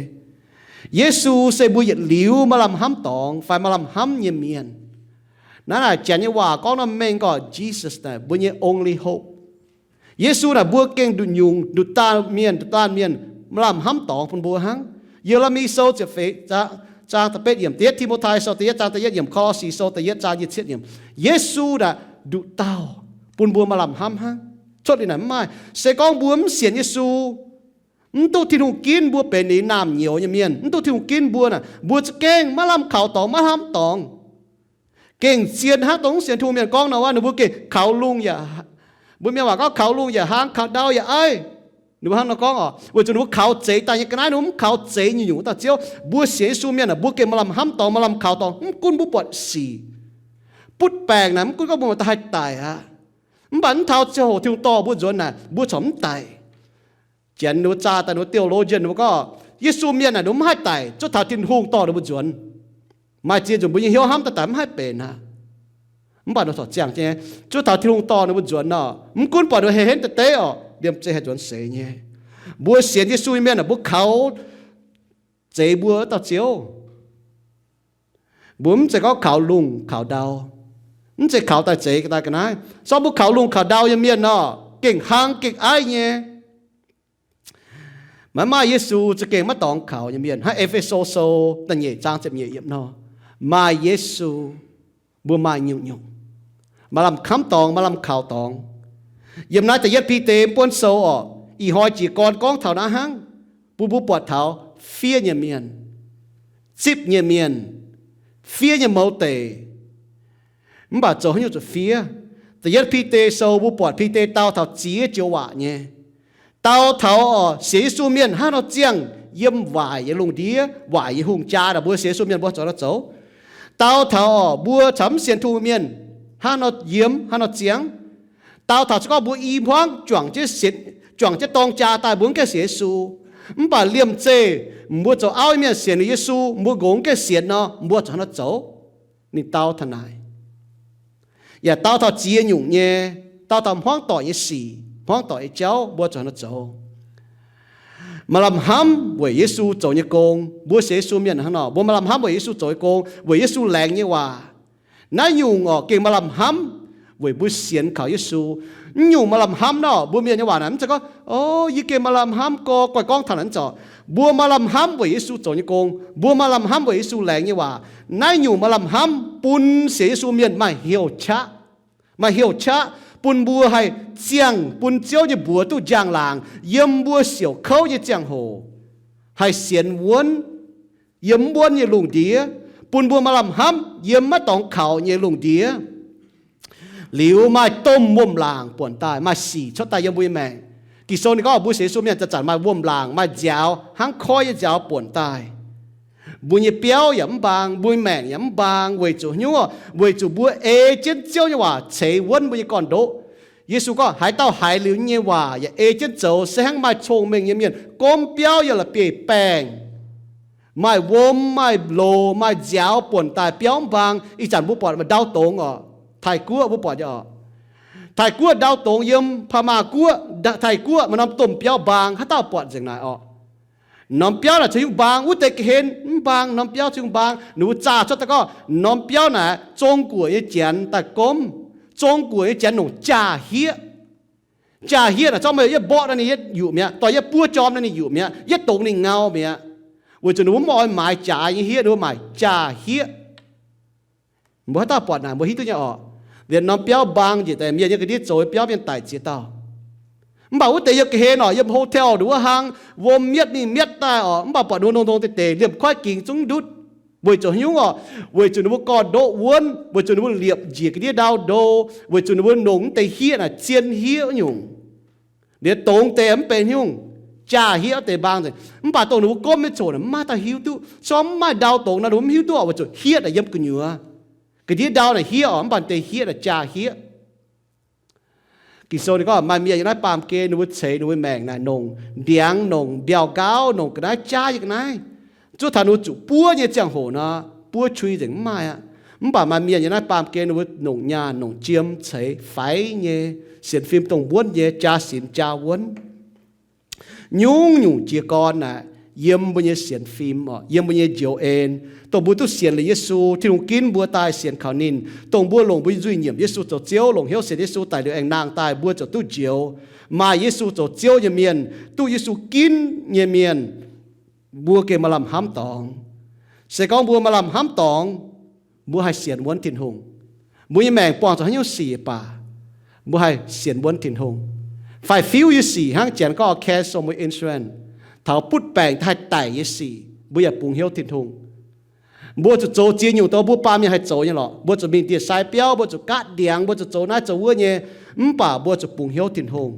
Yesu se mbuo yietc liuz maaih lamh hnamv dorngx fai maaih lamh hnamv nyei mienh. Naaiv naaic janx nyei waac gorngv norm mengh gorqv Jesus naaic mbuo nyei only hope. Yesu naaic mbuo gengh nduqc nyungc, nduqc daanh mienh, nduqc daanh mienh, maaih lamh hnamv dorngx bun mbuo hnangv. Ye^le^mi Sou ziepc feix zaang, zaang da'betv yiemc, da'yietv Ti^mo^tai sou da'yietv zaang da'yietv yiemc, Kolosi sou da'yietv zaang nyic ziepc yiemc, Yesu naaic nduqc dauh bun mbuo maaih lamh hnamv hnangv. Cuotv liuz naaic mv maaih. Se gorngv mbuo mv sienx Yesu, mv duqv Tin-Hungh ginv mbuo benx ninh naamh nyouz nyei mienh, mv duqv Tin-Hungh ginv mbuo naaic, mbuo za'gengh maiv lamh kaux dorngx, maiv hnamv dorngx. Gengh zien hnangv dongh mv sienx Tin-Hungh mienh gorngv nor, ninh mbuo gengh kaux lungh yaac, mbuo mienh waac gorngv kaux lungh yaac hlang, kaux ndau yaac aiv. Ninh mbuo hnangv nor gorngv oc, weic zuqc ninh mbuo kaux zeix daaih nyei ga'naaiv, ninh mbuo mv kaux zeix nyungc-nyungc wuov dauh Ziouv. Mbuo sienx Yesu mienh aah, mbuo gengh maaih lamh hnamv dorngx, maaih lamh kaux dorngx, mv gunv mbuo buatc sic, butv baengc naaic, mv gunv gorngv mbuo maaih daaih haih daic aqv. Mv baac mv taux ziangh hoc Tin-Hungh dorh mbuo nzuonx naaic, mbuo corc mv daic. Janx ninh mbuo zaah daaih, ninh mbuo theologian ninh mbuo gorngv, Yesu mienh naaic ninh mbuo mv haih daic zuov taux Tin-Hungh dorh ninh mbuo nzuonx. Maaih ziex nzunc mbuo nyei hnyouv hnamv daaih daic mv haih benx aqv. Mv baac ninh corc ziangh jienv zuov taux Tin-Hungh dorh ninh mbuo nzuonx nor, mv gunv buatc ninh mbuo heh henv deix deix oc, liemh zeih haih nzuonx seix nyei. Mbuo sienx Yesu nyei mienh aah, mbuo kaux zeix mbuo wuov dauh Ziouv. Mbuo mv zeiz gorngv kaux lungh kaux ndau, mv zeiz kaux daaih zeix daaih ga'naaiv. Se gorngv mbuo kaux lungh kaux ndau nyei mienh nor, gengh hlang gengh aiv nyei. Maiv maaih Yesu za'gengh maiv dorngx kaux nyei mienh. Hnangv E^fe^so sou da'nyeic zaang ziepc nyeic yiemc nor, maaih Yesu, mbuo maaih nyungc-nyungc, maaih lamh hnamv dorngx, maaih lamh kaux dorngx. Yiem naaiv da'yietv Bide mv buonv sou oc, ih hnoi jiez gorn gorngv taux naaiv hnangv, bun mbuo buatc taux fiev nyei mienh, zipv nyei mienh, fiev nyei mouz deic, mv baac zoux haaix nyungc zuqc fiev. Da'yietv Bide sou mbuo buatc Bide dau taux ziex joux waac nyei. Dau taux oc, sienx Yesu mienh hnangv nor ziangh yiem waaic nyei lungh ndiev, waaic nyei hungh jaa naaic, mbuo sienx Yesu mienh mbuo zoux nor zoux. Dau taux oc, mbuo caux mv sienx Tin-Hungh mienh hnangv nor yiem, hnangv nor ziangh. Dau taux se gorngv mbuo i hmuangv juangc jienv sienx, juangc jienv dorng jaa daaih, mbuo mv gaengh sienx Yesu. Mv baac liemh zeih mbuo zoux auv nyei mienh sienx liuz Yesu, mbuo nqox mv gaengh sienx nor, mbuo zoux hnangv nor zoux. Ninh dau taux naaic. Yaac dau taux ziex nyungc nyei, dau taux hmuangv doic nyei sic, hmuangv doic nyei jauv, mbuo zoux hnangv nor zoux. Maaih lamh hnamv weic Yesu zoux nyei gong. Mbuo sienx Yesu mienh hnangv nor, mbuo maaih lamh hnamv weic Yesu zoux nyei gong, weic Yesu laengz nyei waac. Naaiv nyungc oc, gengh maaih lamh hnamv weic mbuo sienx kaux Yesu. Naaiv nyungc maaih lamh hnamv nor, mbuo mienh nyei waac naaic mv zeiz gorngv, o, yie gengh maaih lamh hnamv gorx, guai gorngv taux naaic mv zeiz. Mbuo maaih lamh hnamv weic Yesu zoux nyei gong. Mbuo maaih lamh hnamv weic Yesu laengz nyei waac. Naaiv nyungc maaih lamh hnamv bun sienx Yesu mienh maaih heuc qaqv. Maaih heuc qaqv bun mbuo haih ziangh bun Ziouv nyei mbuox duqv njang-laangc yiem mbuo siouc kouv nyei ziangh hoc, haih sienx wuonv yiem mv wuonv nyei lungh ndiev, bun mbuo maaih lamh hnamv yiem maiv dorngx kaux nyei lungh ndiev. Liuz maaih domh wuom-laangc buonc daaih, maaih sic cuotv daaih yiem mbuo nyei maengc. Ging-Sou ninh gorngv mbuo sienx Yesu mienh zanc-zanc maaih wuom-laangc, maaih nziaaux hnangv koiv nyei nziaaux buonc daaih. Mbuo nyei biauv yaac mv mbaang, mbuo nyei maengc yaac mv mbaang, weic zuqc hnyouv, weic zuqc mbuo ei jienv Ziouv nyei waac ceix wuonv mbuo nyei gorn-ndoqv. Yesu gorngv, haaix dauh haiz liuz yie nyei waac yaac ei jienv zoux, se hnangv maaih cong-mengh nyei mienh gomv biauv yiem la'bieiv-baengh. Maaih wuom, maaih loc, maaih nziaaux buonc daaih, biauv mv mbaang. Ih zanc mbuo buatc maaih ndau dongz oc. Taiv-Guoqv mbuo buatc nyei oc. Taiv-Guoqv ndau dongz, yiem Paa^maa Guoqv, Taiv-Guoqv maaih norm domh biauv mbaang, haaix dauh buatc nzengc naaic oc. Norm biauv naaic caux haaix nyungc mbaang? Wuov deix ga'hlen mv mbaang, norm biauv caux haaix nyungc mbaang? Ninh mbuo zaah cuotv daaih gorngv norm biauv naaic zong guoqv nyei janx daaih gomv. Zong guoqv nyei janx nongc jaa-hieqv. Jaa-hieqv naaic zorqv meih yietv mborqv naaiv ninh yietv yuqc mi'aqv, dorh yietv buov jorm naaiv ninh yuqc mi'aqv, yietv dongz ninh ngau mi'aqv. Weic zuqc ninh mbuo mv oix maaiz jaaix nyei hieqv, ninh mbuo maaic jaa-hieqv. Mbuo haaix dauh buatc naaic mbuo hiuv duqv nyei oc. Liemh norm biauv mbaang njiec daaih, mienh nyei ga'ndiev zoux biauv mienh daic ziex dauh. Mv baac wuov deix yiem ga'hlen oc, yiem hotel ninh wuov hlang, wuom mietv mingh mietv daaih oc, mv baac buatc ninh mbuo nongx-nongx deix deix, liemh kuaaiv gingx zungv ndutv. Weic zuqc haaix nyungc oc? Weic zuqc ninh mbuo gorn-ndoqv wuonv, weic zuqc ninh mbuo liepc njiec ga'ndiev ndau ndo, weic zuqc ninh mbuo nongc mv deix hieqv naaic zien hieqv nyungc. Liemh dongz deix mv benx haaix nyungc, jaa-hieqv deix mbaang nzengc. Mv baac dongh ninh mbuo gomv nyei coc naaic mv maaih dauh hiuv duqv. Se gorngv mv maaih ndau dongz nor, ninh mbuo mv hiuv duqv oc, weic zuqc hieqv naaic yiem gu'nyuoz. Ga'ndiev ndau naaic hieqv oc, mv baac deix hieqv naaic jaa-hieqv. Ging-Sou ninh gorngv maaih mienh yiem naaiv baamh gen ninh mbuo ceix ninh mbuo maengc naaic nongc ndiangx, nongc mbiauh nqaauv, nongc ga'naaiv jaav nyei ga'naaiv, zuov taux ninh mbuo zuqc buov nyei ziangh hoc nor, buov qui nzengc mv maaih aqv. Mv baac maaih mienh yiem naaiv baamh gen ninh mbuo nongc nyaanh nongc jiem ceix faix nyei, sienx fim dongh wuonv nyei, jaa sinx jaa wuonv. Nyungc-nyungc jiez gorn naaic yiem mbuo nyei sienx fim oc, yiem mbuo nyei njoux en, dongh mbuo duqv sienx liuz Yesu, Tin-Hungh ginv mbuo daaih sienx kaux ninh, dongh mbuo longc mbuo nyei nzuih nyiemc Yesu zoux Ziouv, longc hnyouv sienx Yesu daic liuz aengx nangh daaih, mbuo ziouc duqv njoux. Maaih Yesu zoux Ziouv nyei mienh, duqv Yesu ginv nyei mienh, mbuo gengh maaih lamh hnamv dorngx. Se gorngv mbuo maaih lamh hnamv dorngx, mbuo haih sienx wuonv Tin-Hungh. Mbuo nyei maengc buangh zuqc haaix nyungc sic baac, mbuo haih sienx wuonv Tin-Hungh. Fai fiuv nyei sic hnangv janx gorngv cancel mbuo insurance, taux butv baengc haih daic nyei sic, mbuo yaac bungx hnyouv Tin-Hungh. Mbuo zuqc zoux ziex nyungc dongh mbuo baamh mienh haih zoux nyei lorqc. Mbuo zuqc mingh ndie-sai biauv, mbuo zuqc gaatv ndiangx, mbuo zuqc zoux naaiv zoux wuov nyei, mv baac mbuo zuqc bungx hnyouv Tin-Hungh.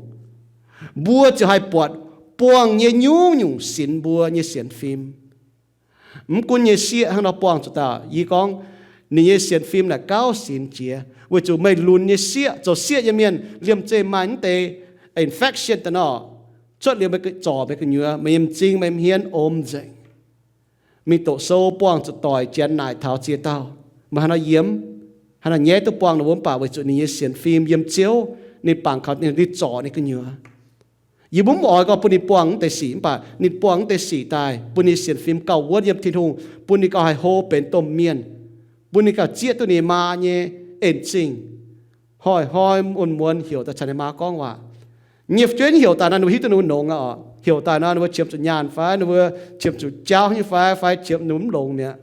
Mbuo ziouc haih buatc buangh nyei nyungc-nyungc sinx mbuo nyei sienx fim. Mv gunv nyei sieqv hnangv nor buangh zuqc daaih, yie gorngv, ninh nyei sienx fim naaic gauh sinx jiex, weic zuqc meih lunx nyei sieqv, zoux sieqv nyei mienh liemh zeih maaih mv deix infection daaih nor, cuotv liuz meih zorc meih gu'nyuoz, meih m'zing meih m'hmien om nzengc. Mingh doqc sou buangh zuqc doic janx naaic taux ziex dauh, meih haaix nor yiem, haaix nor nyaiv duqv buangh ninh mbuo, mv baac weic zuqc ninh nyei sienx fim yiem Ziouv, ninh bangc kaux ninh, ninh zorc ninh gu'nyuoz. Yie mbuo mv oix gorngv bun ninh buangh mv deix sic, mv baac ninh buangh mv deix sic daaih, bun ninh sienx fim gauh wuonv yiem Tin-Hungh, bun ninh gauh haih hlo benx domh mienh, bun ninh gauh zieqv duqv ninh maa nyei en zingh. Hnoi-hnoi muonz-muonz heuc daaih caux ninh maa gorngv waac. Nyei fu'jueiv heuc daaih nor, ninh mbuo hiuv duqv ninh mbuo nongx aqv oc. Heuc daaih nor, ninh mbuo qiemx zuqc nyaanh fai, ninh mbuo qiemx zuqc jauv nyei fai, fai qiemx ninh mbuo mv longx mi'aqv.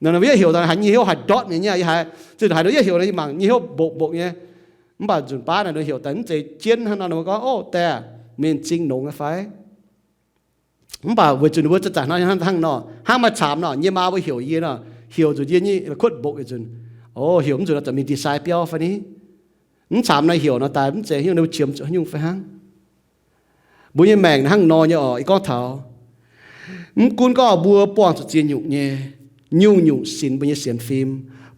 Nor ninh mbuo yietv heuc daaih, haaix nyei hnyouv haih ndortv mi'aqv nyei, yie haiz, zinh haaix nor yietv heuc nor, yie mangc nyei hnyouv mbokc mbokc nyei. Mv baac nzunc baav naaic ninh heuc daaih mv zeiz jienv hnangv nor, ninh mbuo gorngv, Ov, diex, meih m'zing nongx nyei fai? Mv baac weic zuqc ninh mbuo zanc-zanc hnangv, hnangv nor, hnangv maaih camx nor, nyei maa mbuo heuc yie nor, heuc nzunc yie nyei la'kuotv mbokc yietc nzunc. O, heuc mv nzunc nor, zanc mingh ndie-sai biauv fai ni? Mv camx nor heuc nor daaih mv zeiz hnyouv ninh mbuo qiemx zuqc haaix nyungc fai hnangv. Mbuo nyei maengc hnangv nor nyei oc. Yie gorngv taux, mv gunv gorngv mbuo buangh zuqc ziex nyungc nyei, nyungc-nyungc sinx mbuo nyei sienx fim,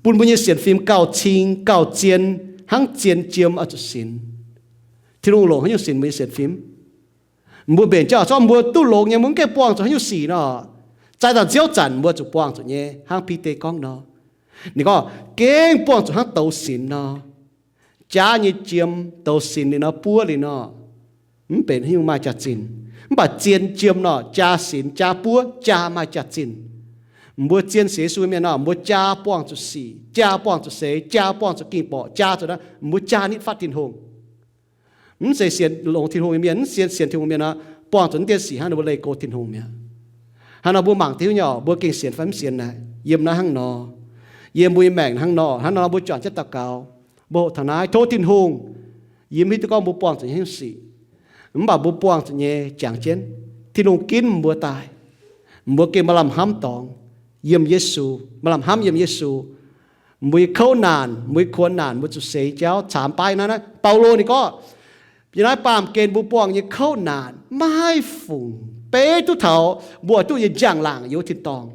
bun mbuo nyei sienx fim gauh cing gauh zien hnangv zien jiem oix zuqc sinx. Tin-Hungh longc haaix nyungc sinx mbuo nyei sienx fim? Mbuo mbenc jauv zorqv mbuo duqv longx nyei, mbuo mv gaengh buangh zuqc haaix nyungc sic nor, zaaix dangh nziouv zanc mbuo zuqc buangh zuqc nyei, hnangv Bide gorngv nor. Ninh gorngv, gengh buangh zuqc hnangv douz sinx nor. Jaav nyei jiem douz sinx liuz nor, buov liuz nor, mv benx haaix nyungc maaih jaax-zinh. Mv baac zien jiem nor, jaa sinx, jaa buov, jaa maaih jaax-zinh. Mbuo zien sienx Yesu mienh nor, mbuo jaa buangh zuqc sic, jaa buangh zuqc seix, jaa buangh zuqc ging-borqc, jaa zuqc naaiv, mbuo jaa nitv fatv Tin-Hungh. Mv zeiz sienx longx Tin-Hungh nyei mienh, mv sienx, sienx Tin-Hungh mienh nor, buangh zuqc mv deix sic hnangv nor mbuo leih go Tin-Hungh mi'aqv. Hnangv nor mbuo mangc diuc nyei, mbuo gengh sienx fai mv sienx naaic, yiem naaiv hnangv nor, yiem mbuo nyei maengc hnangv nor, hnangv nor mbuo juangc jienv daux gaux, mbuo hoqc taux naaiv tov Tin-Hungh. Yie mv hiuv duqv gorngv mbuo buangh zuqc nyei haaix nyungc sic, mv baac mbuo buangh zuqc nyei jangx jienv, Tin-Hungh ginv mbuo daaih. Mbuo gengh maaih lamh hnamv dorngx yiem Yesu, maaih lamh hnamv yiem Yesu. Mbuo nyei kouv naanc, mbuo nyei kuonx naanc, mbuo zuqc seix jauv caamx baav naaiv. Naaiv Baulo ninh gorngv, yiem naaiv baamh gen mbuo buangh nyei kouv naanc maiv haih fungc beiv duqv taux mbuo oix duqv nyei njang-laangc yiem wuov tin-dorngh.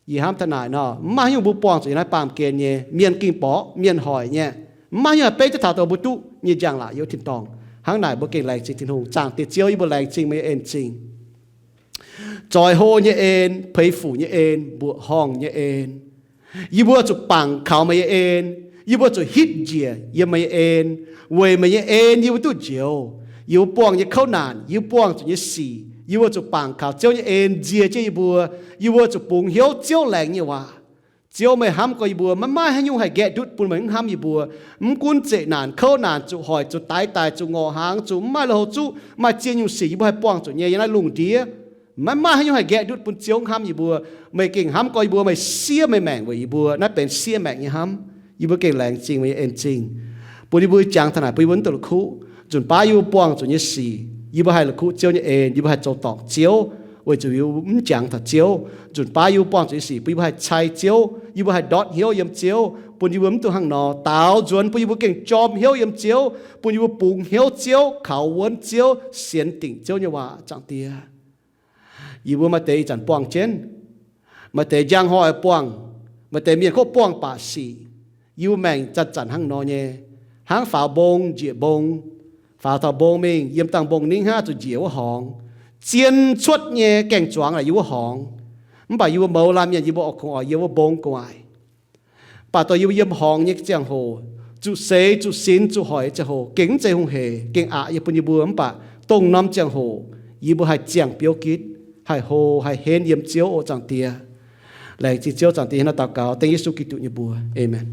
Yie hnamv taux naaic nor, mv maaih haaix nyungc mbuo buangh zuqc yiem naaiv baamh gen nyei, mienh ging-borqc, mienh hoic nyei, mv maaih haaix nyungc haih beiv duqv taux dongh mbuo duqv nyei njang-laangc yiem wuov tin-dorngh. Hnangv naaic mbuo gengh laengz zingh Tin-Hungh, zaangc Diex Ziouv, yie mbuo laengz zingh meih nyei en-zingh. Zoix hlo nyei en, peix fuc nyei en, mbuoqc horngh nyei en. Yie mbuo zuqc bangc kaux meih nyei en. Yie mbuo zuqc hitv njiec yiem meih nyei en. Weic meih nyei en yie mbuo duqv njoux. Yie mbuo buangh nyei kouv naanc, yie mbuo buangh zuqc nyei sic, yie mbuo zuqc bangc kaux Ziouv nyei en nzie jienv yie mbuo. Yie mbuo zuqc bungx hnyouv Ziouv laengz nyei waac. Ziouv, meih hnamv gorx yie mbuo, maiv maaih haaix nyungc haih nqaeqv ndutv bun meih mv hnamv yie mbuo. Mv gunv zeqc naanc, kouv naanc, zuqc hoic, zuqc daix daic, zuqc ngorc hnaangx, zuqc mv maaih lui-houx zuqv, maaih ziex nyungc sic yie mbuo haih buangh zuqc nyei yiem naaiv lungh ndiev, maiv maaih haaix nyungc haih nqaeqv ndutv bun Ziouv hnamv yie mbuo. Meih gengh hnamv gorx yie mbuo, meih siev meih maengc weic yie mbuo. Naaiv benx siev maengc nyei hnamv. Yie mbuo gengh laengz zingh meih nyei en-zingh, bun yie mbuo jangx taux naaic, bun yie mbuo mv duqv la'kuqv. Nzunc baav yie mbuo buangh zuqc nyei sic, yie mbuo haih la'kuqv Ziouv nyei en, yie mbuo haih zoux dorngc Ziouv, weic zuqc yie mbuo mv jangx taux Ziouv. Nzunc baav yie mbuo buangh zuqc nyei sic, bun yie mbuo haih cai Ziouv, yie mbuo haih ndortv hnyouv yiem Ziouv, bun yie mbuo mv dungx hnangv nor daaux nzuonx, bun yie mbuo gengh jorm hnyouv yiem Ziouv, bun yie mbuo bungx hnyouv Ziouv, kaux wuonv Ziouv, sienx dingc Ziouv nyei waac. Zaangc Diex, yie mbuo maaih deix ih zanc buangh jienv, maaih deix njang hnoi buangh, maaih deix mienh kov buangh baac sic. Yie mbuo maengc zanc-zanc hnangv nor nyei, hnangv faaux mbong njiec mbong, faaux taux mbong mingh, yiem dangh mbong ningv hnangv zuqc njiec wuov horngz. Zien cuotv nyei gaeng-zuangx naaic yiem wuov horngz, mv baac yie mbuo mouz laanh mienh yie mbuo oix kungx oix yiem wuov mbong gu'nguaaic. Mv baac dongh yie mbuo yiem horngz nyei ziangh hoc, zuqc seix zuqc sinx zuqc hoic nyei ziangh hoc, gengh mv zeiz hungh hec, gengh aqc yie bun yie mbuo. Mv baac dongh norm ziangh hoc yie mbuo haih ziangh biouv gitv, haih hlo haih henv yiem Ziouv oc, Zaangc Diex. Laengz zingh Ziouv. Zaangc Diex, hnangv naaiv daux gaux dengv Yesu Giduc nyei mbuox. Aamen.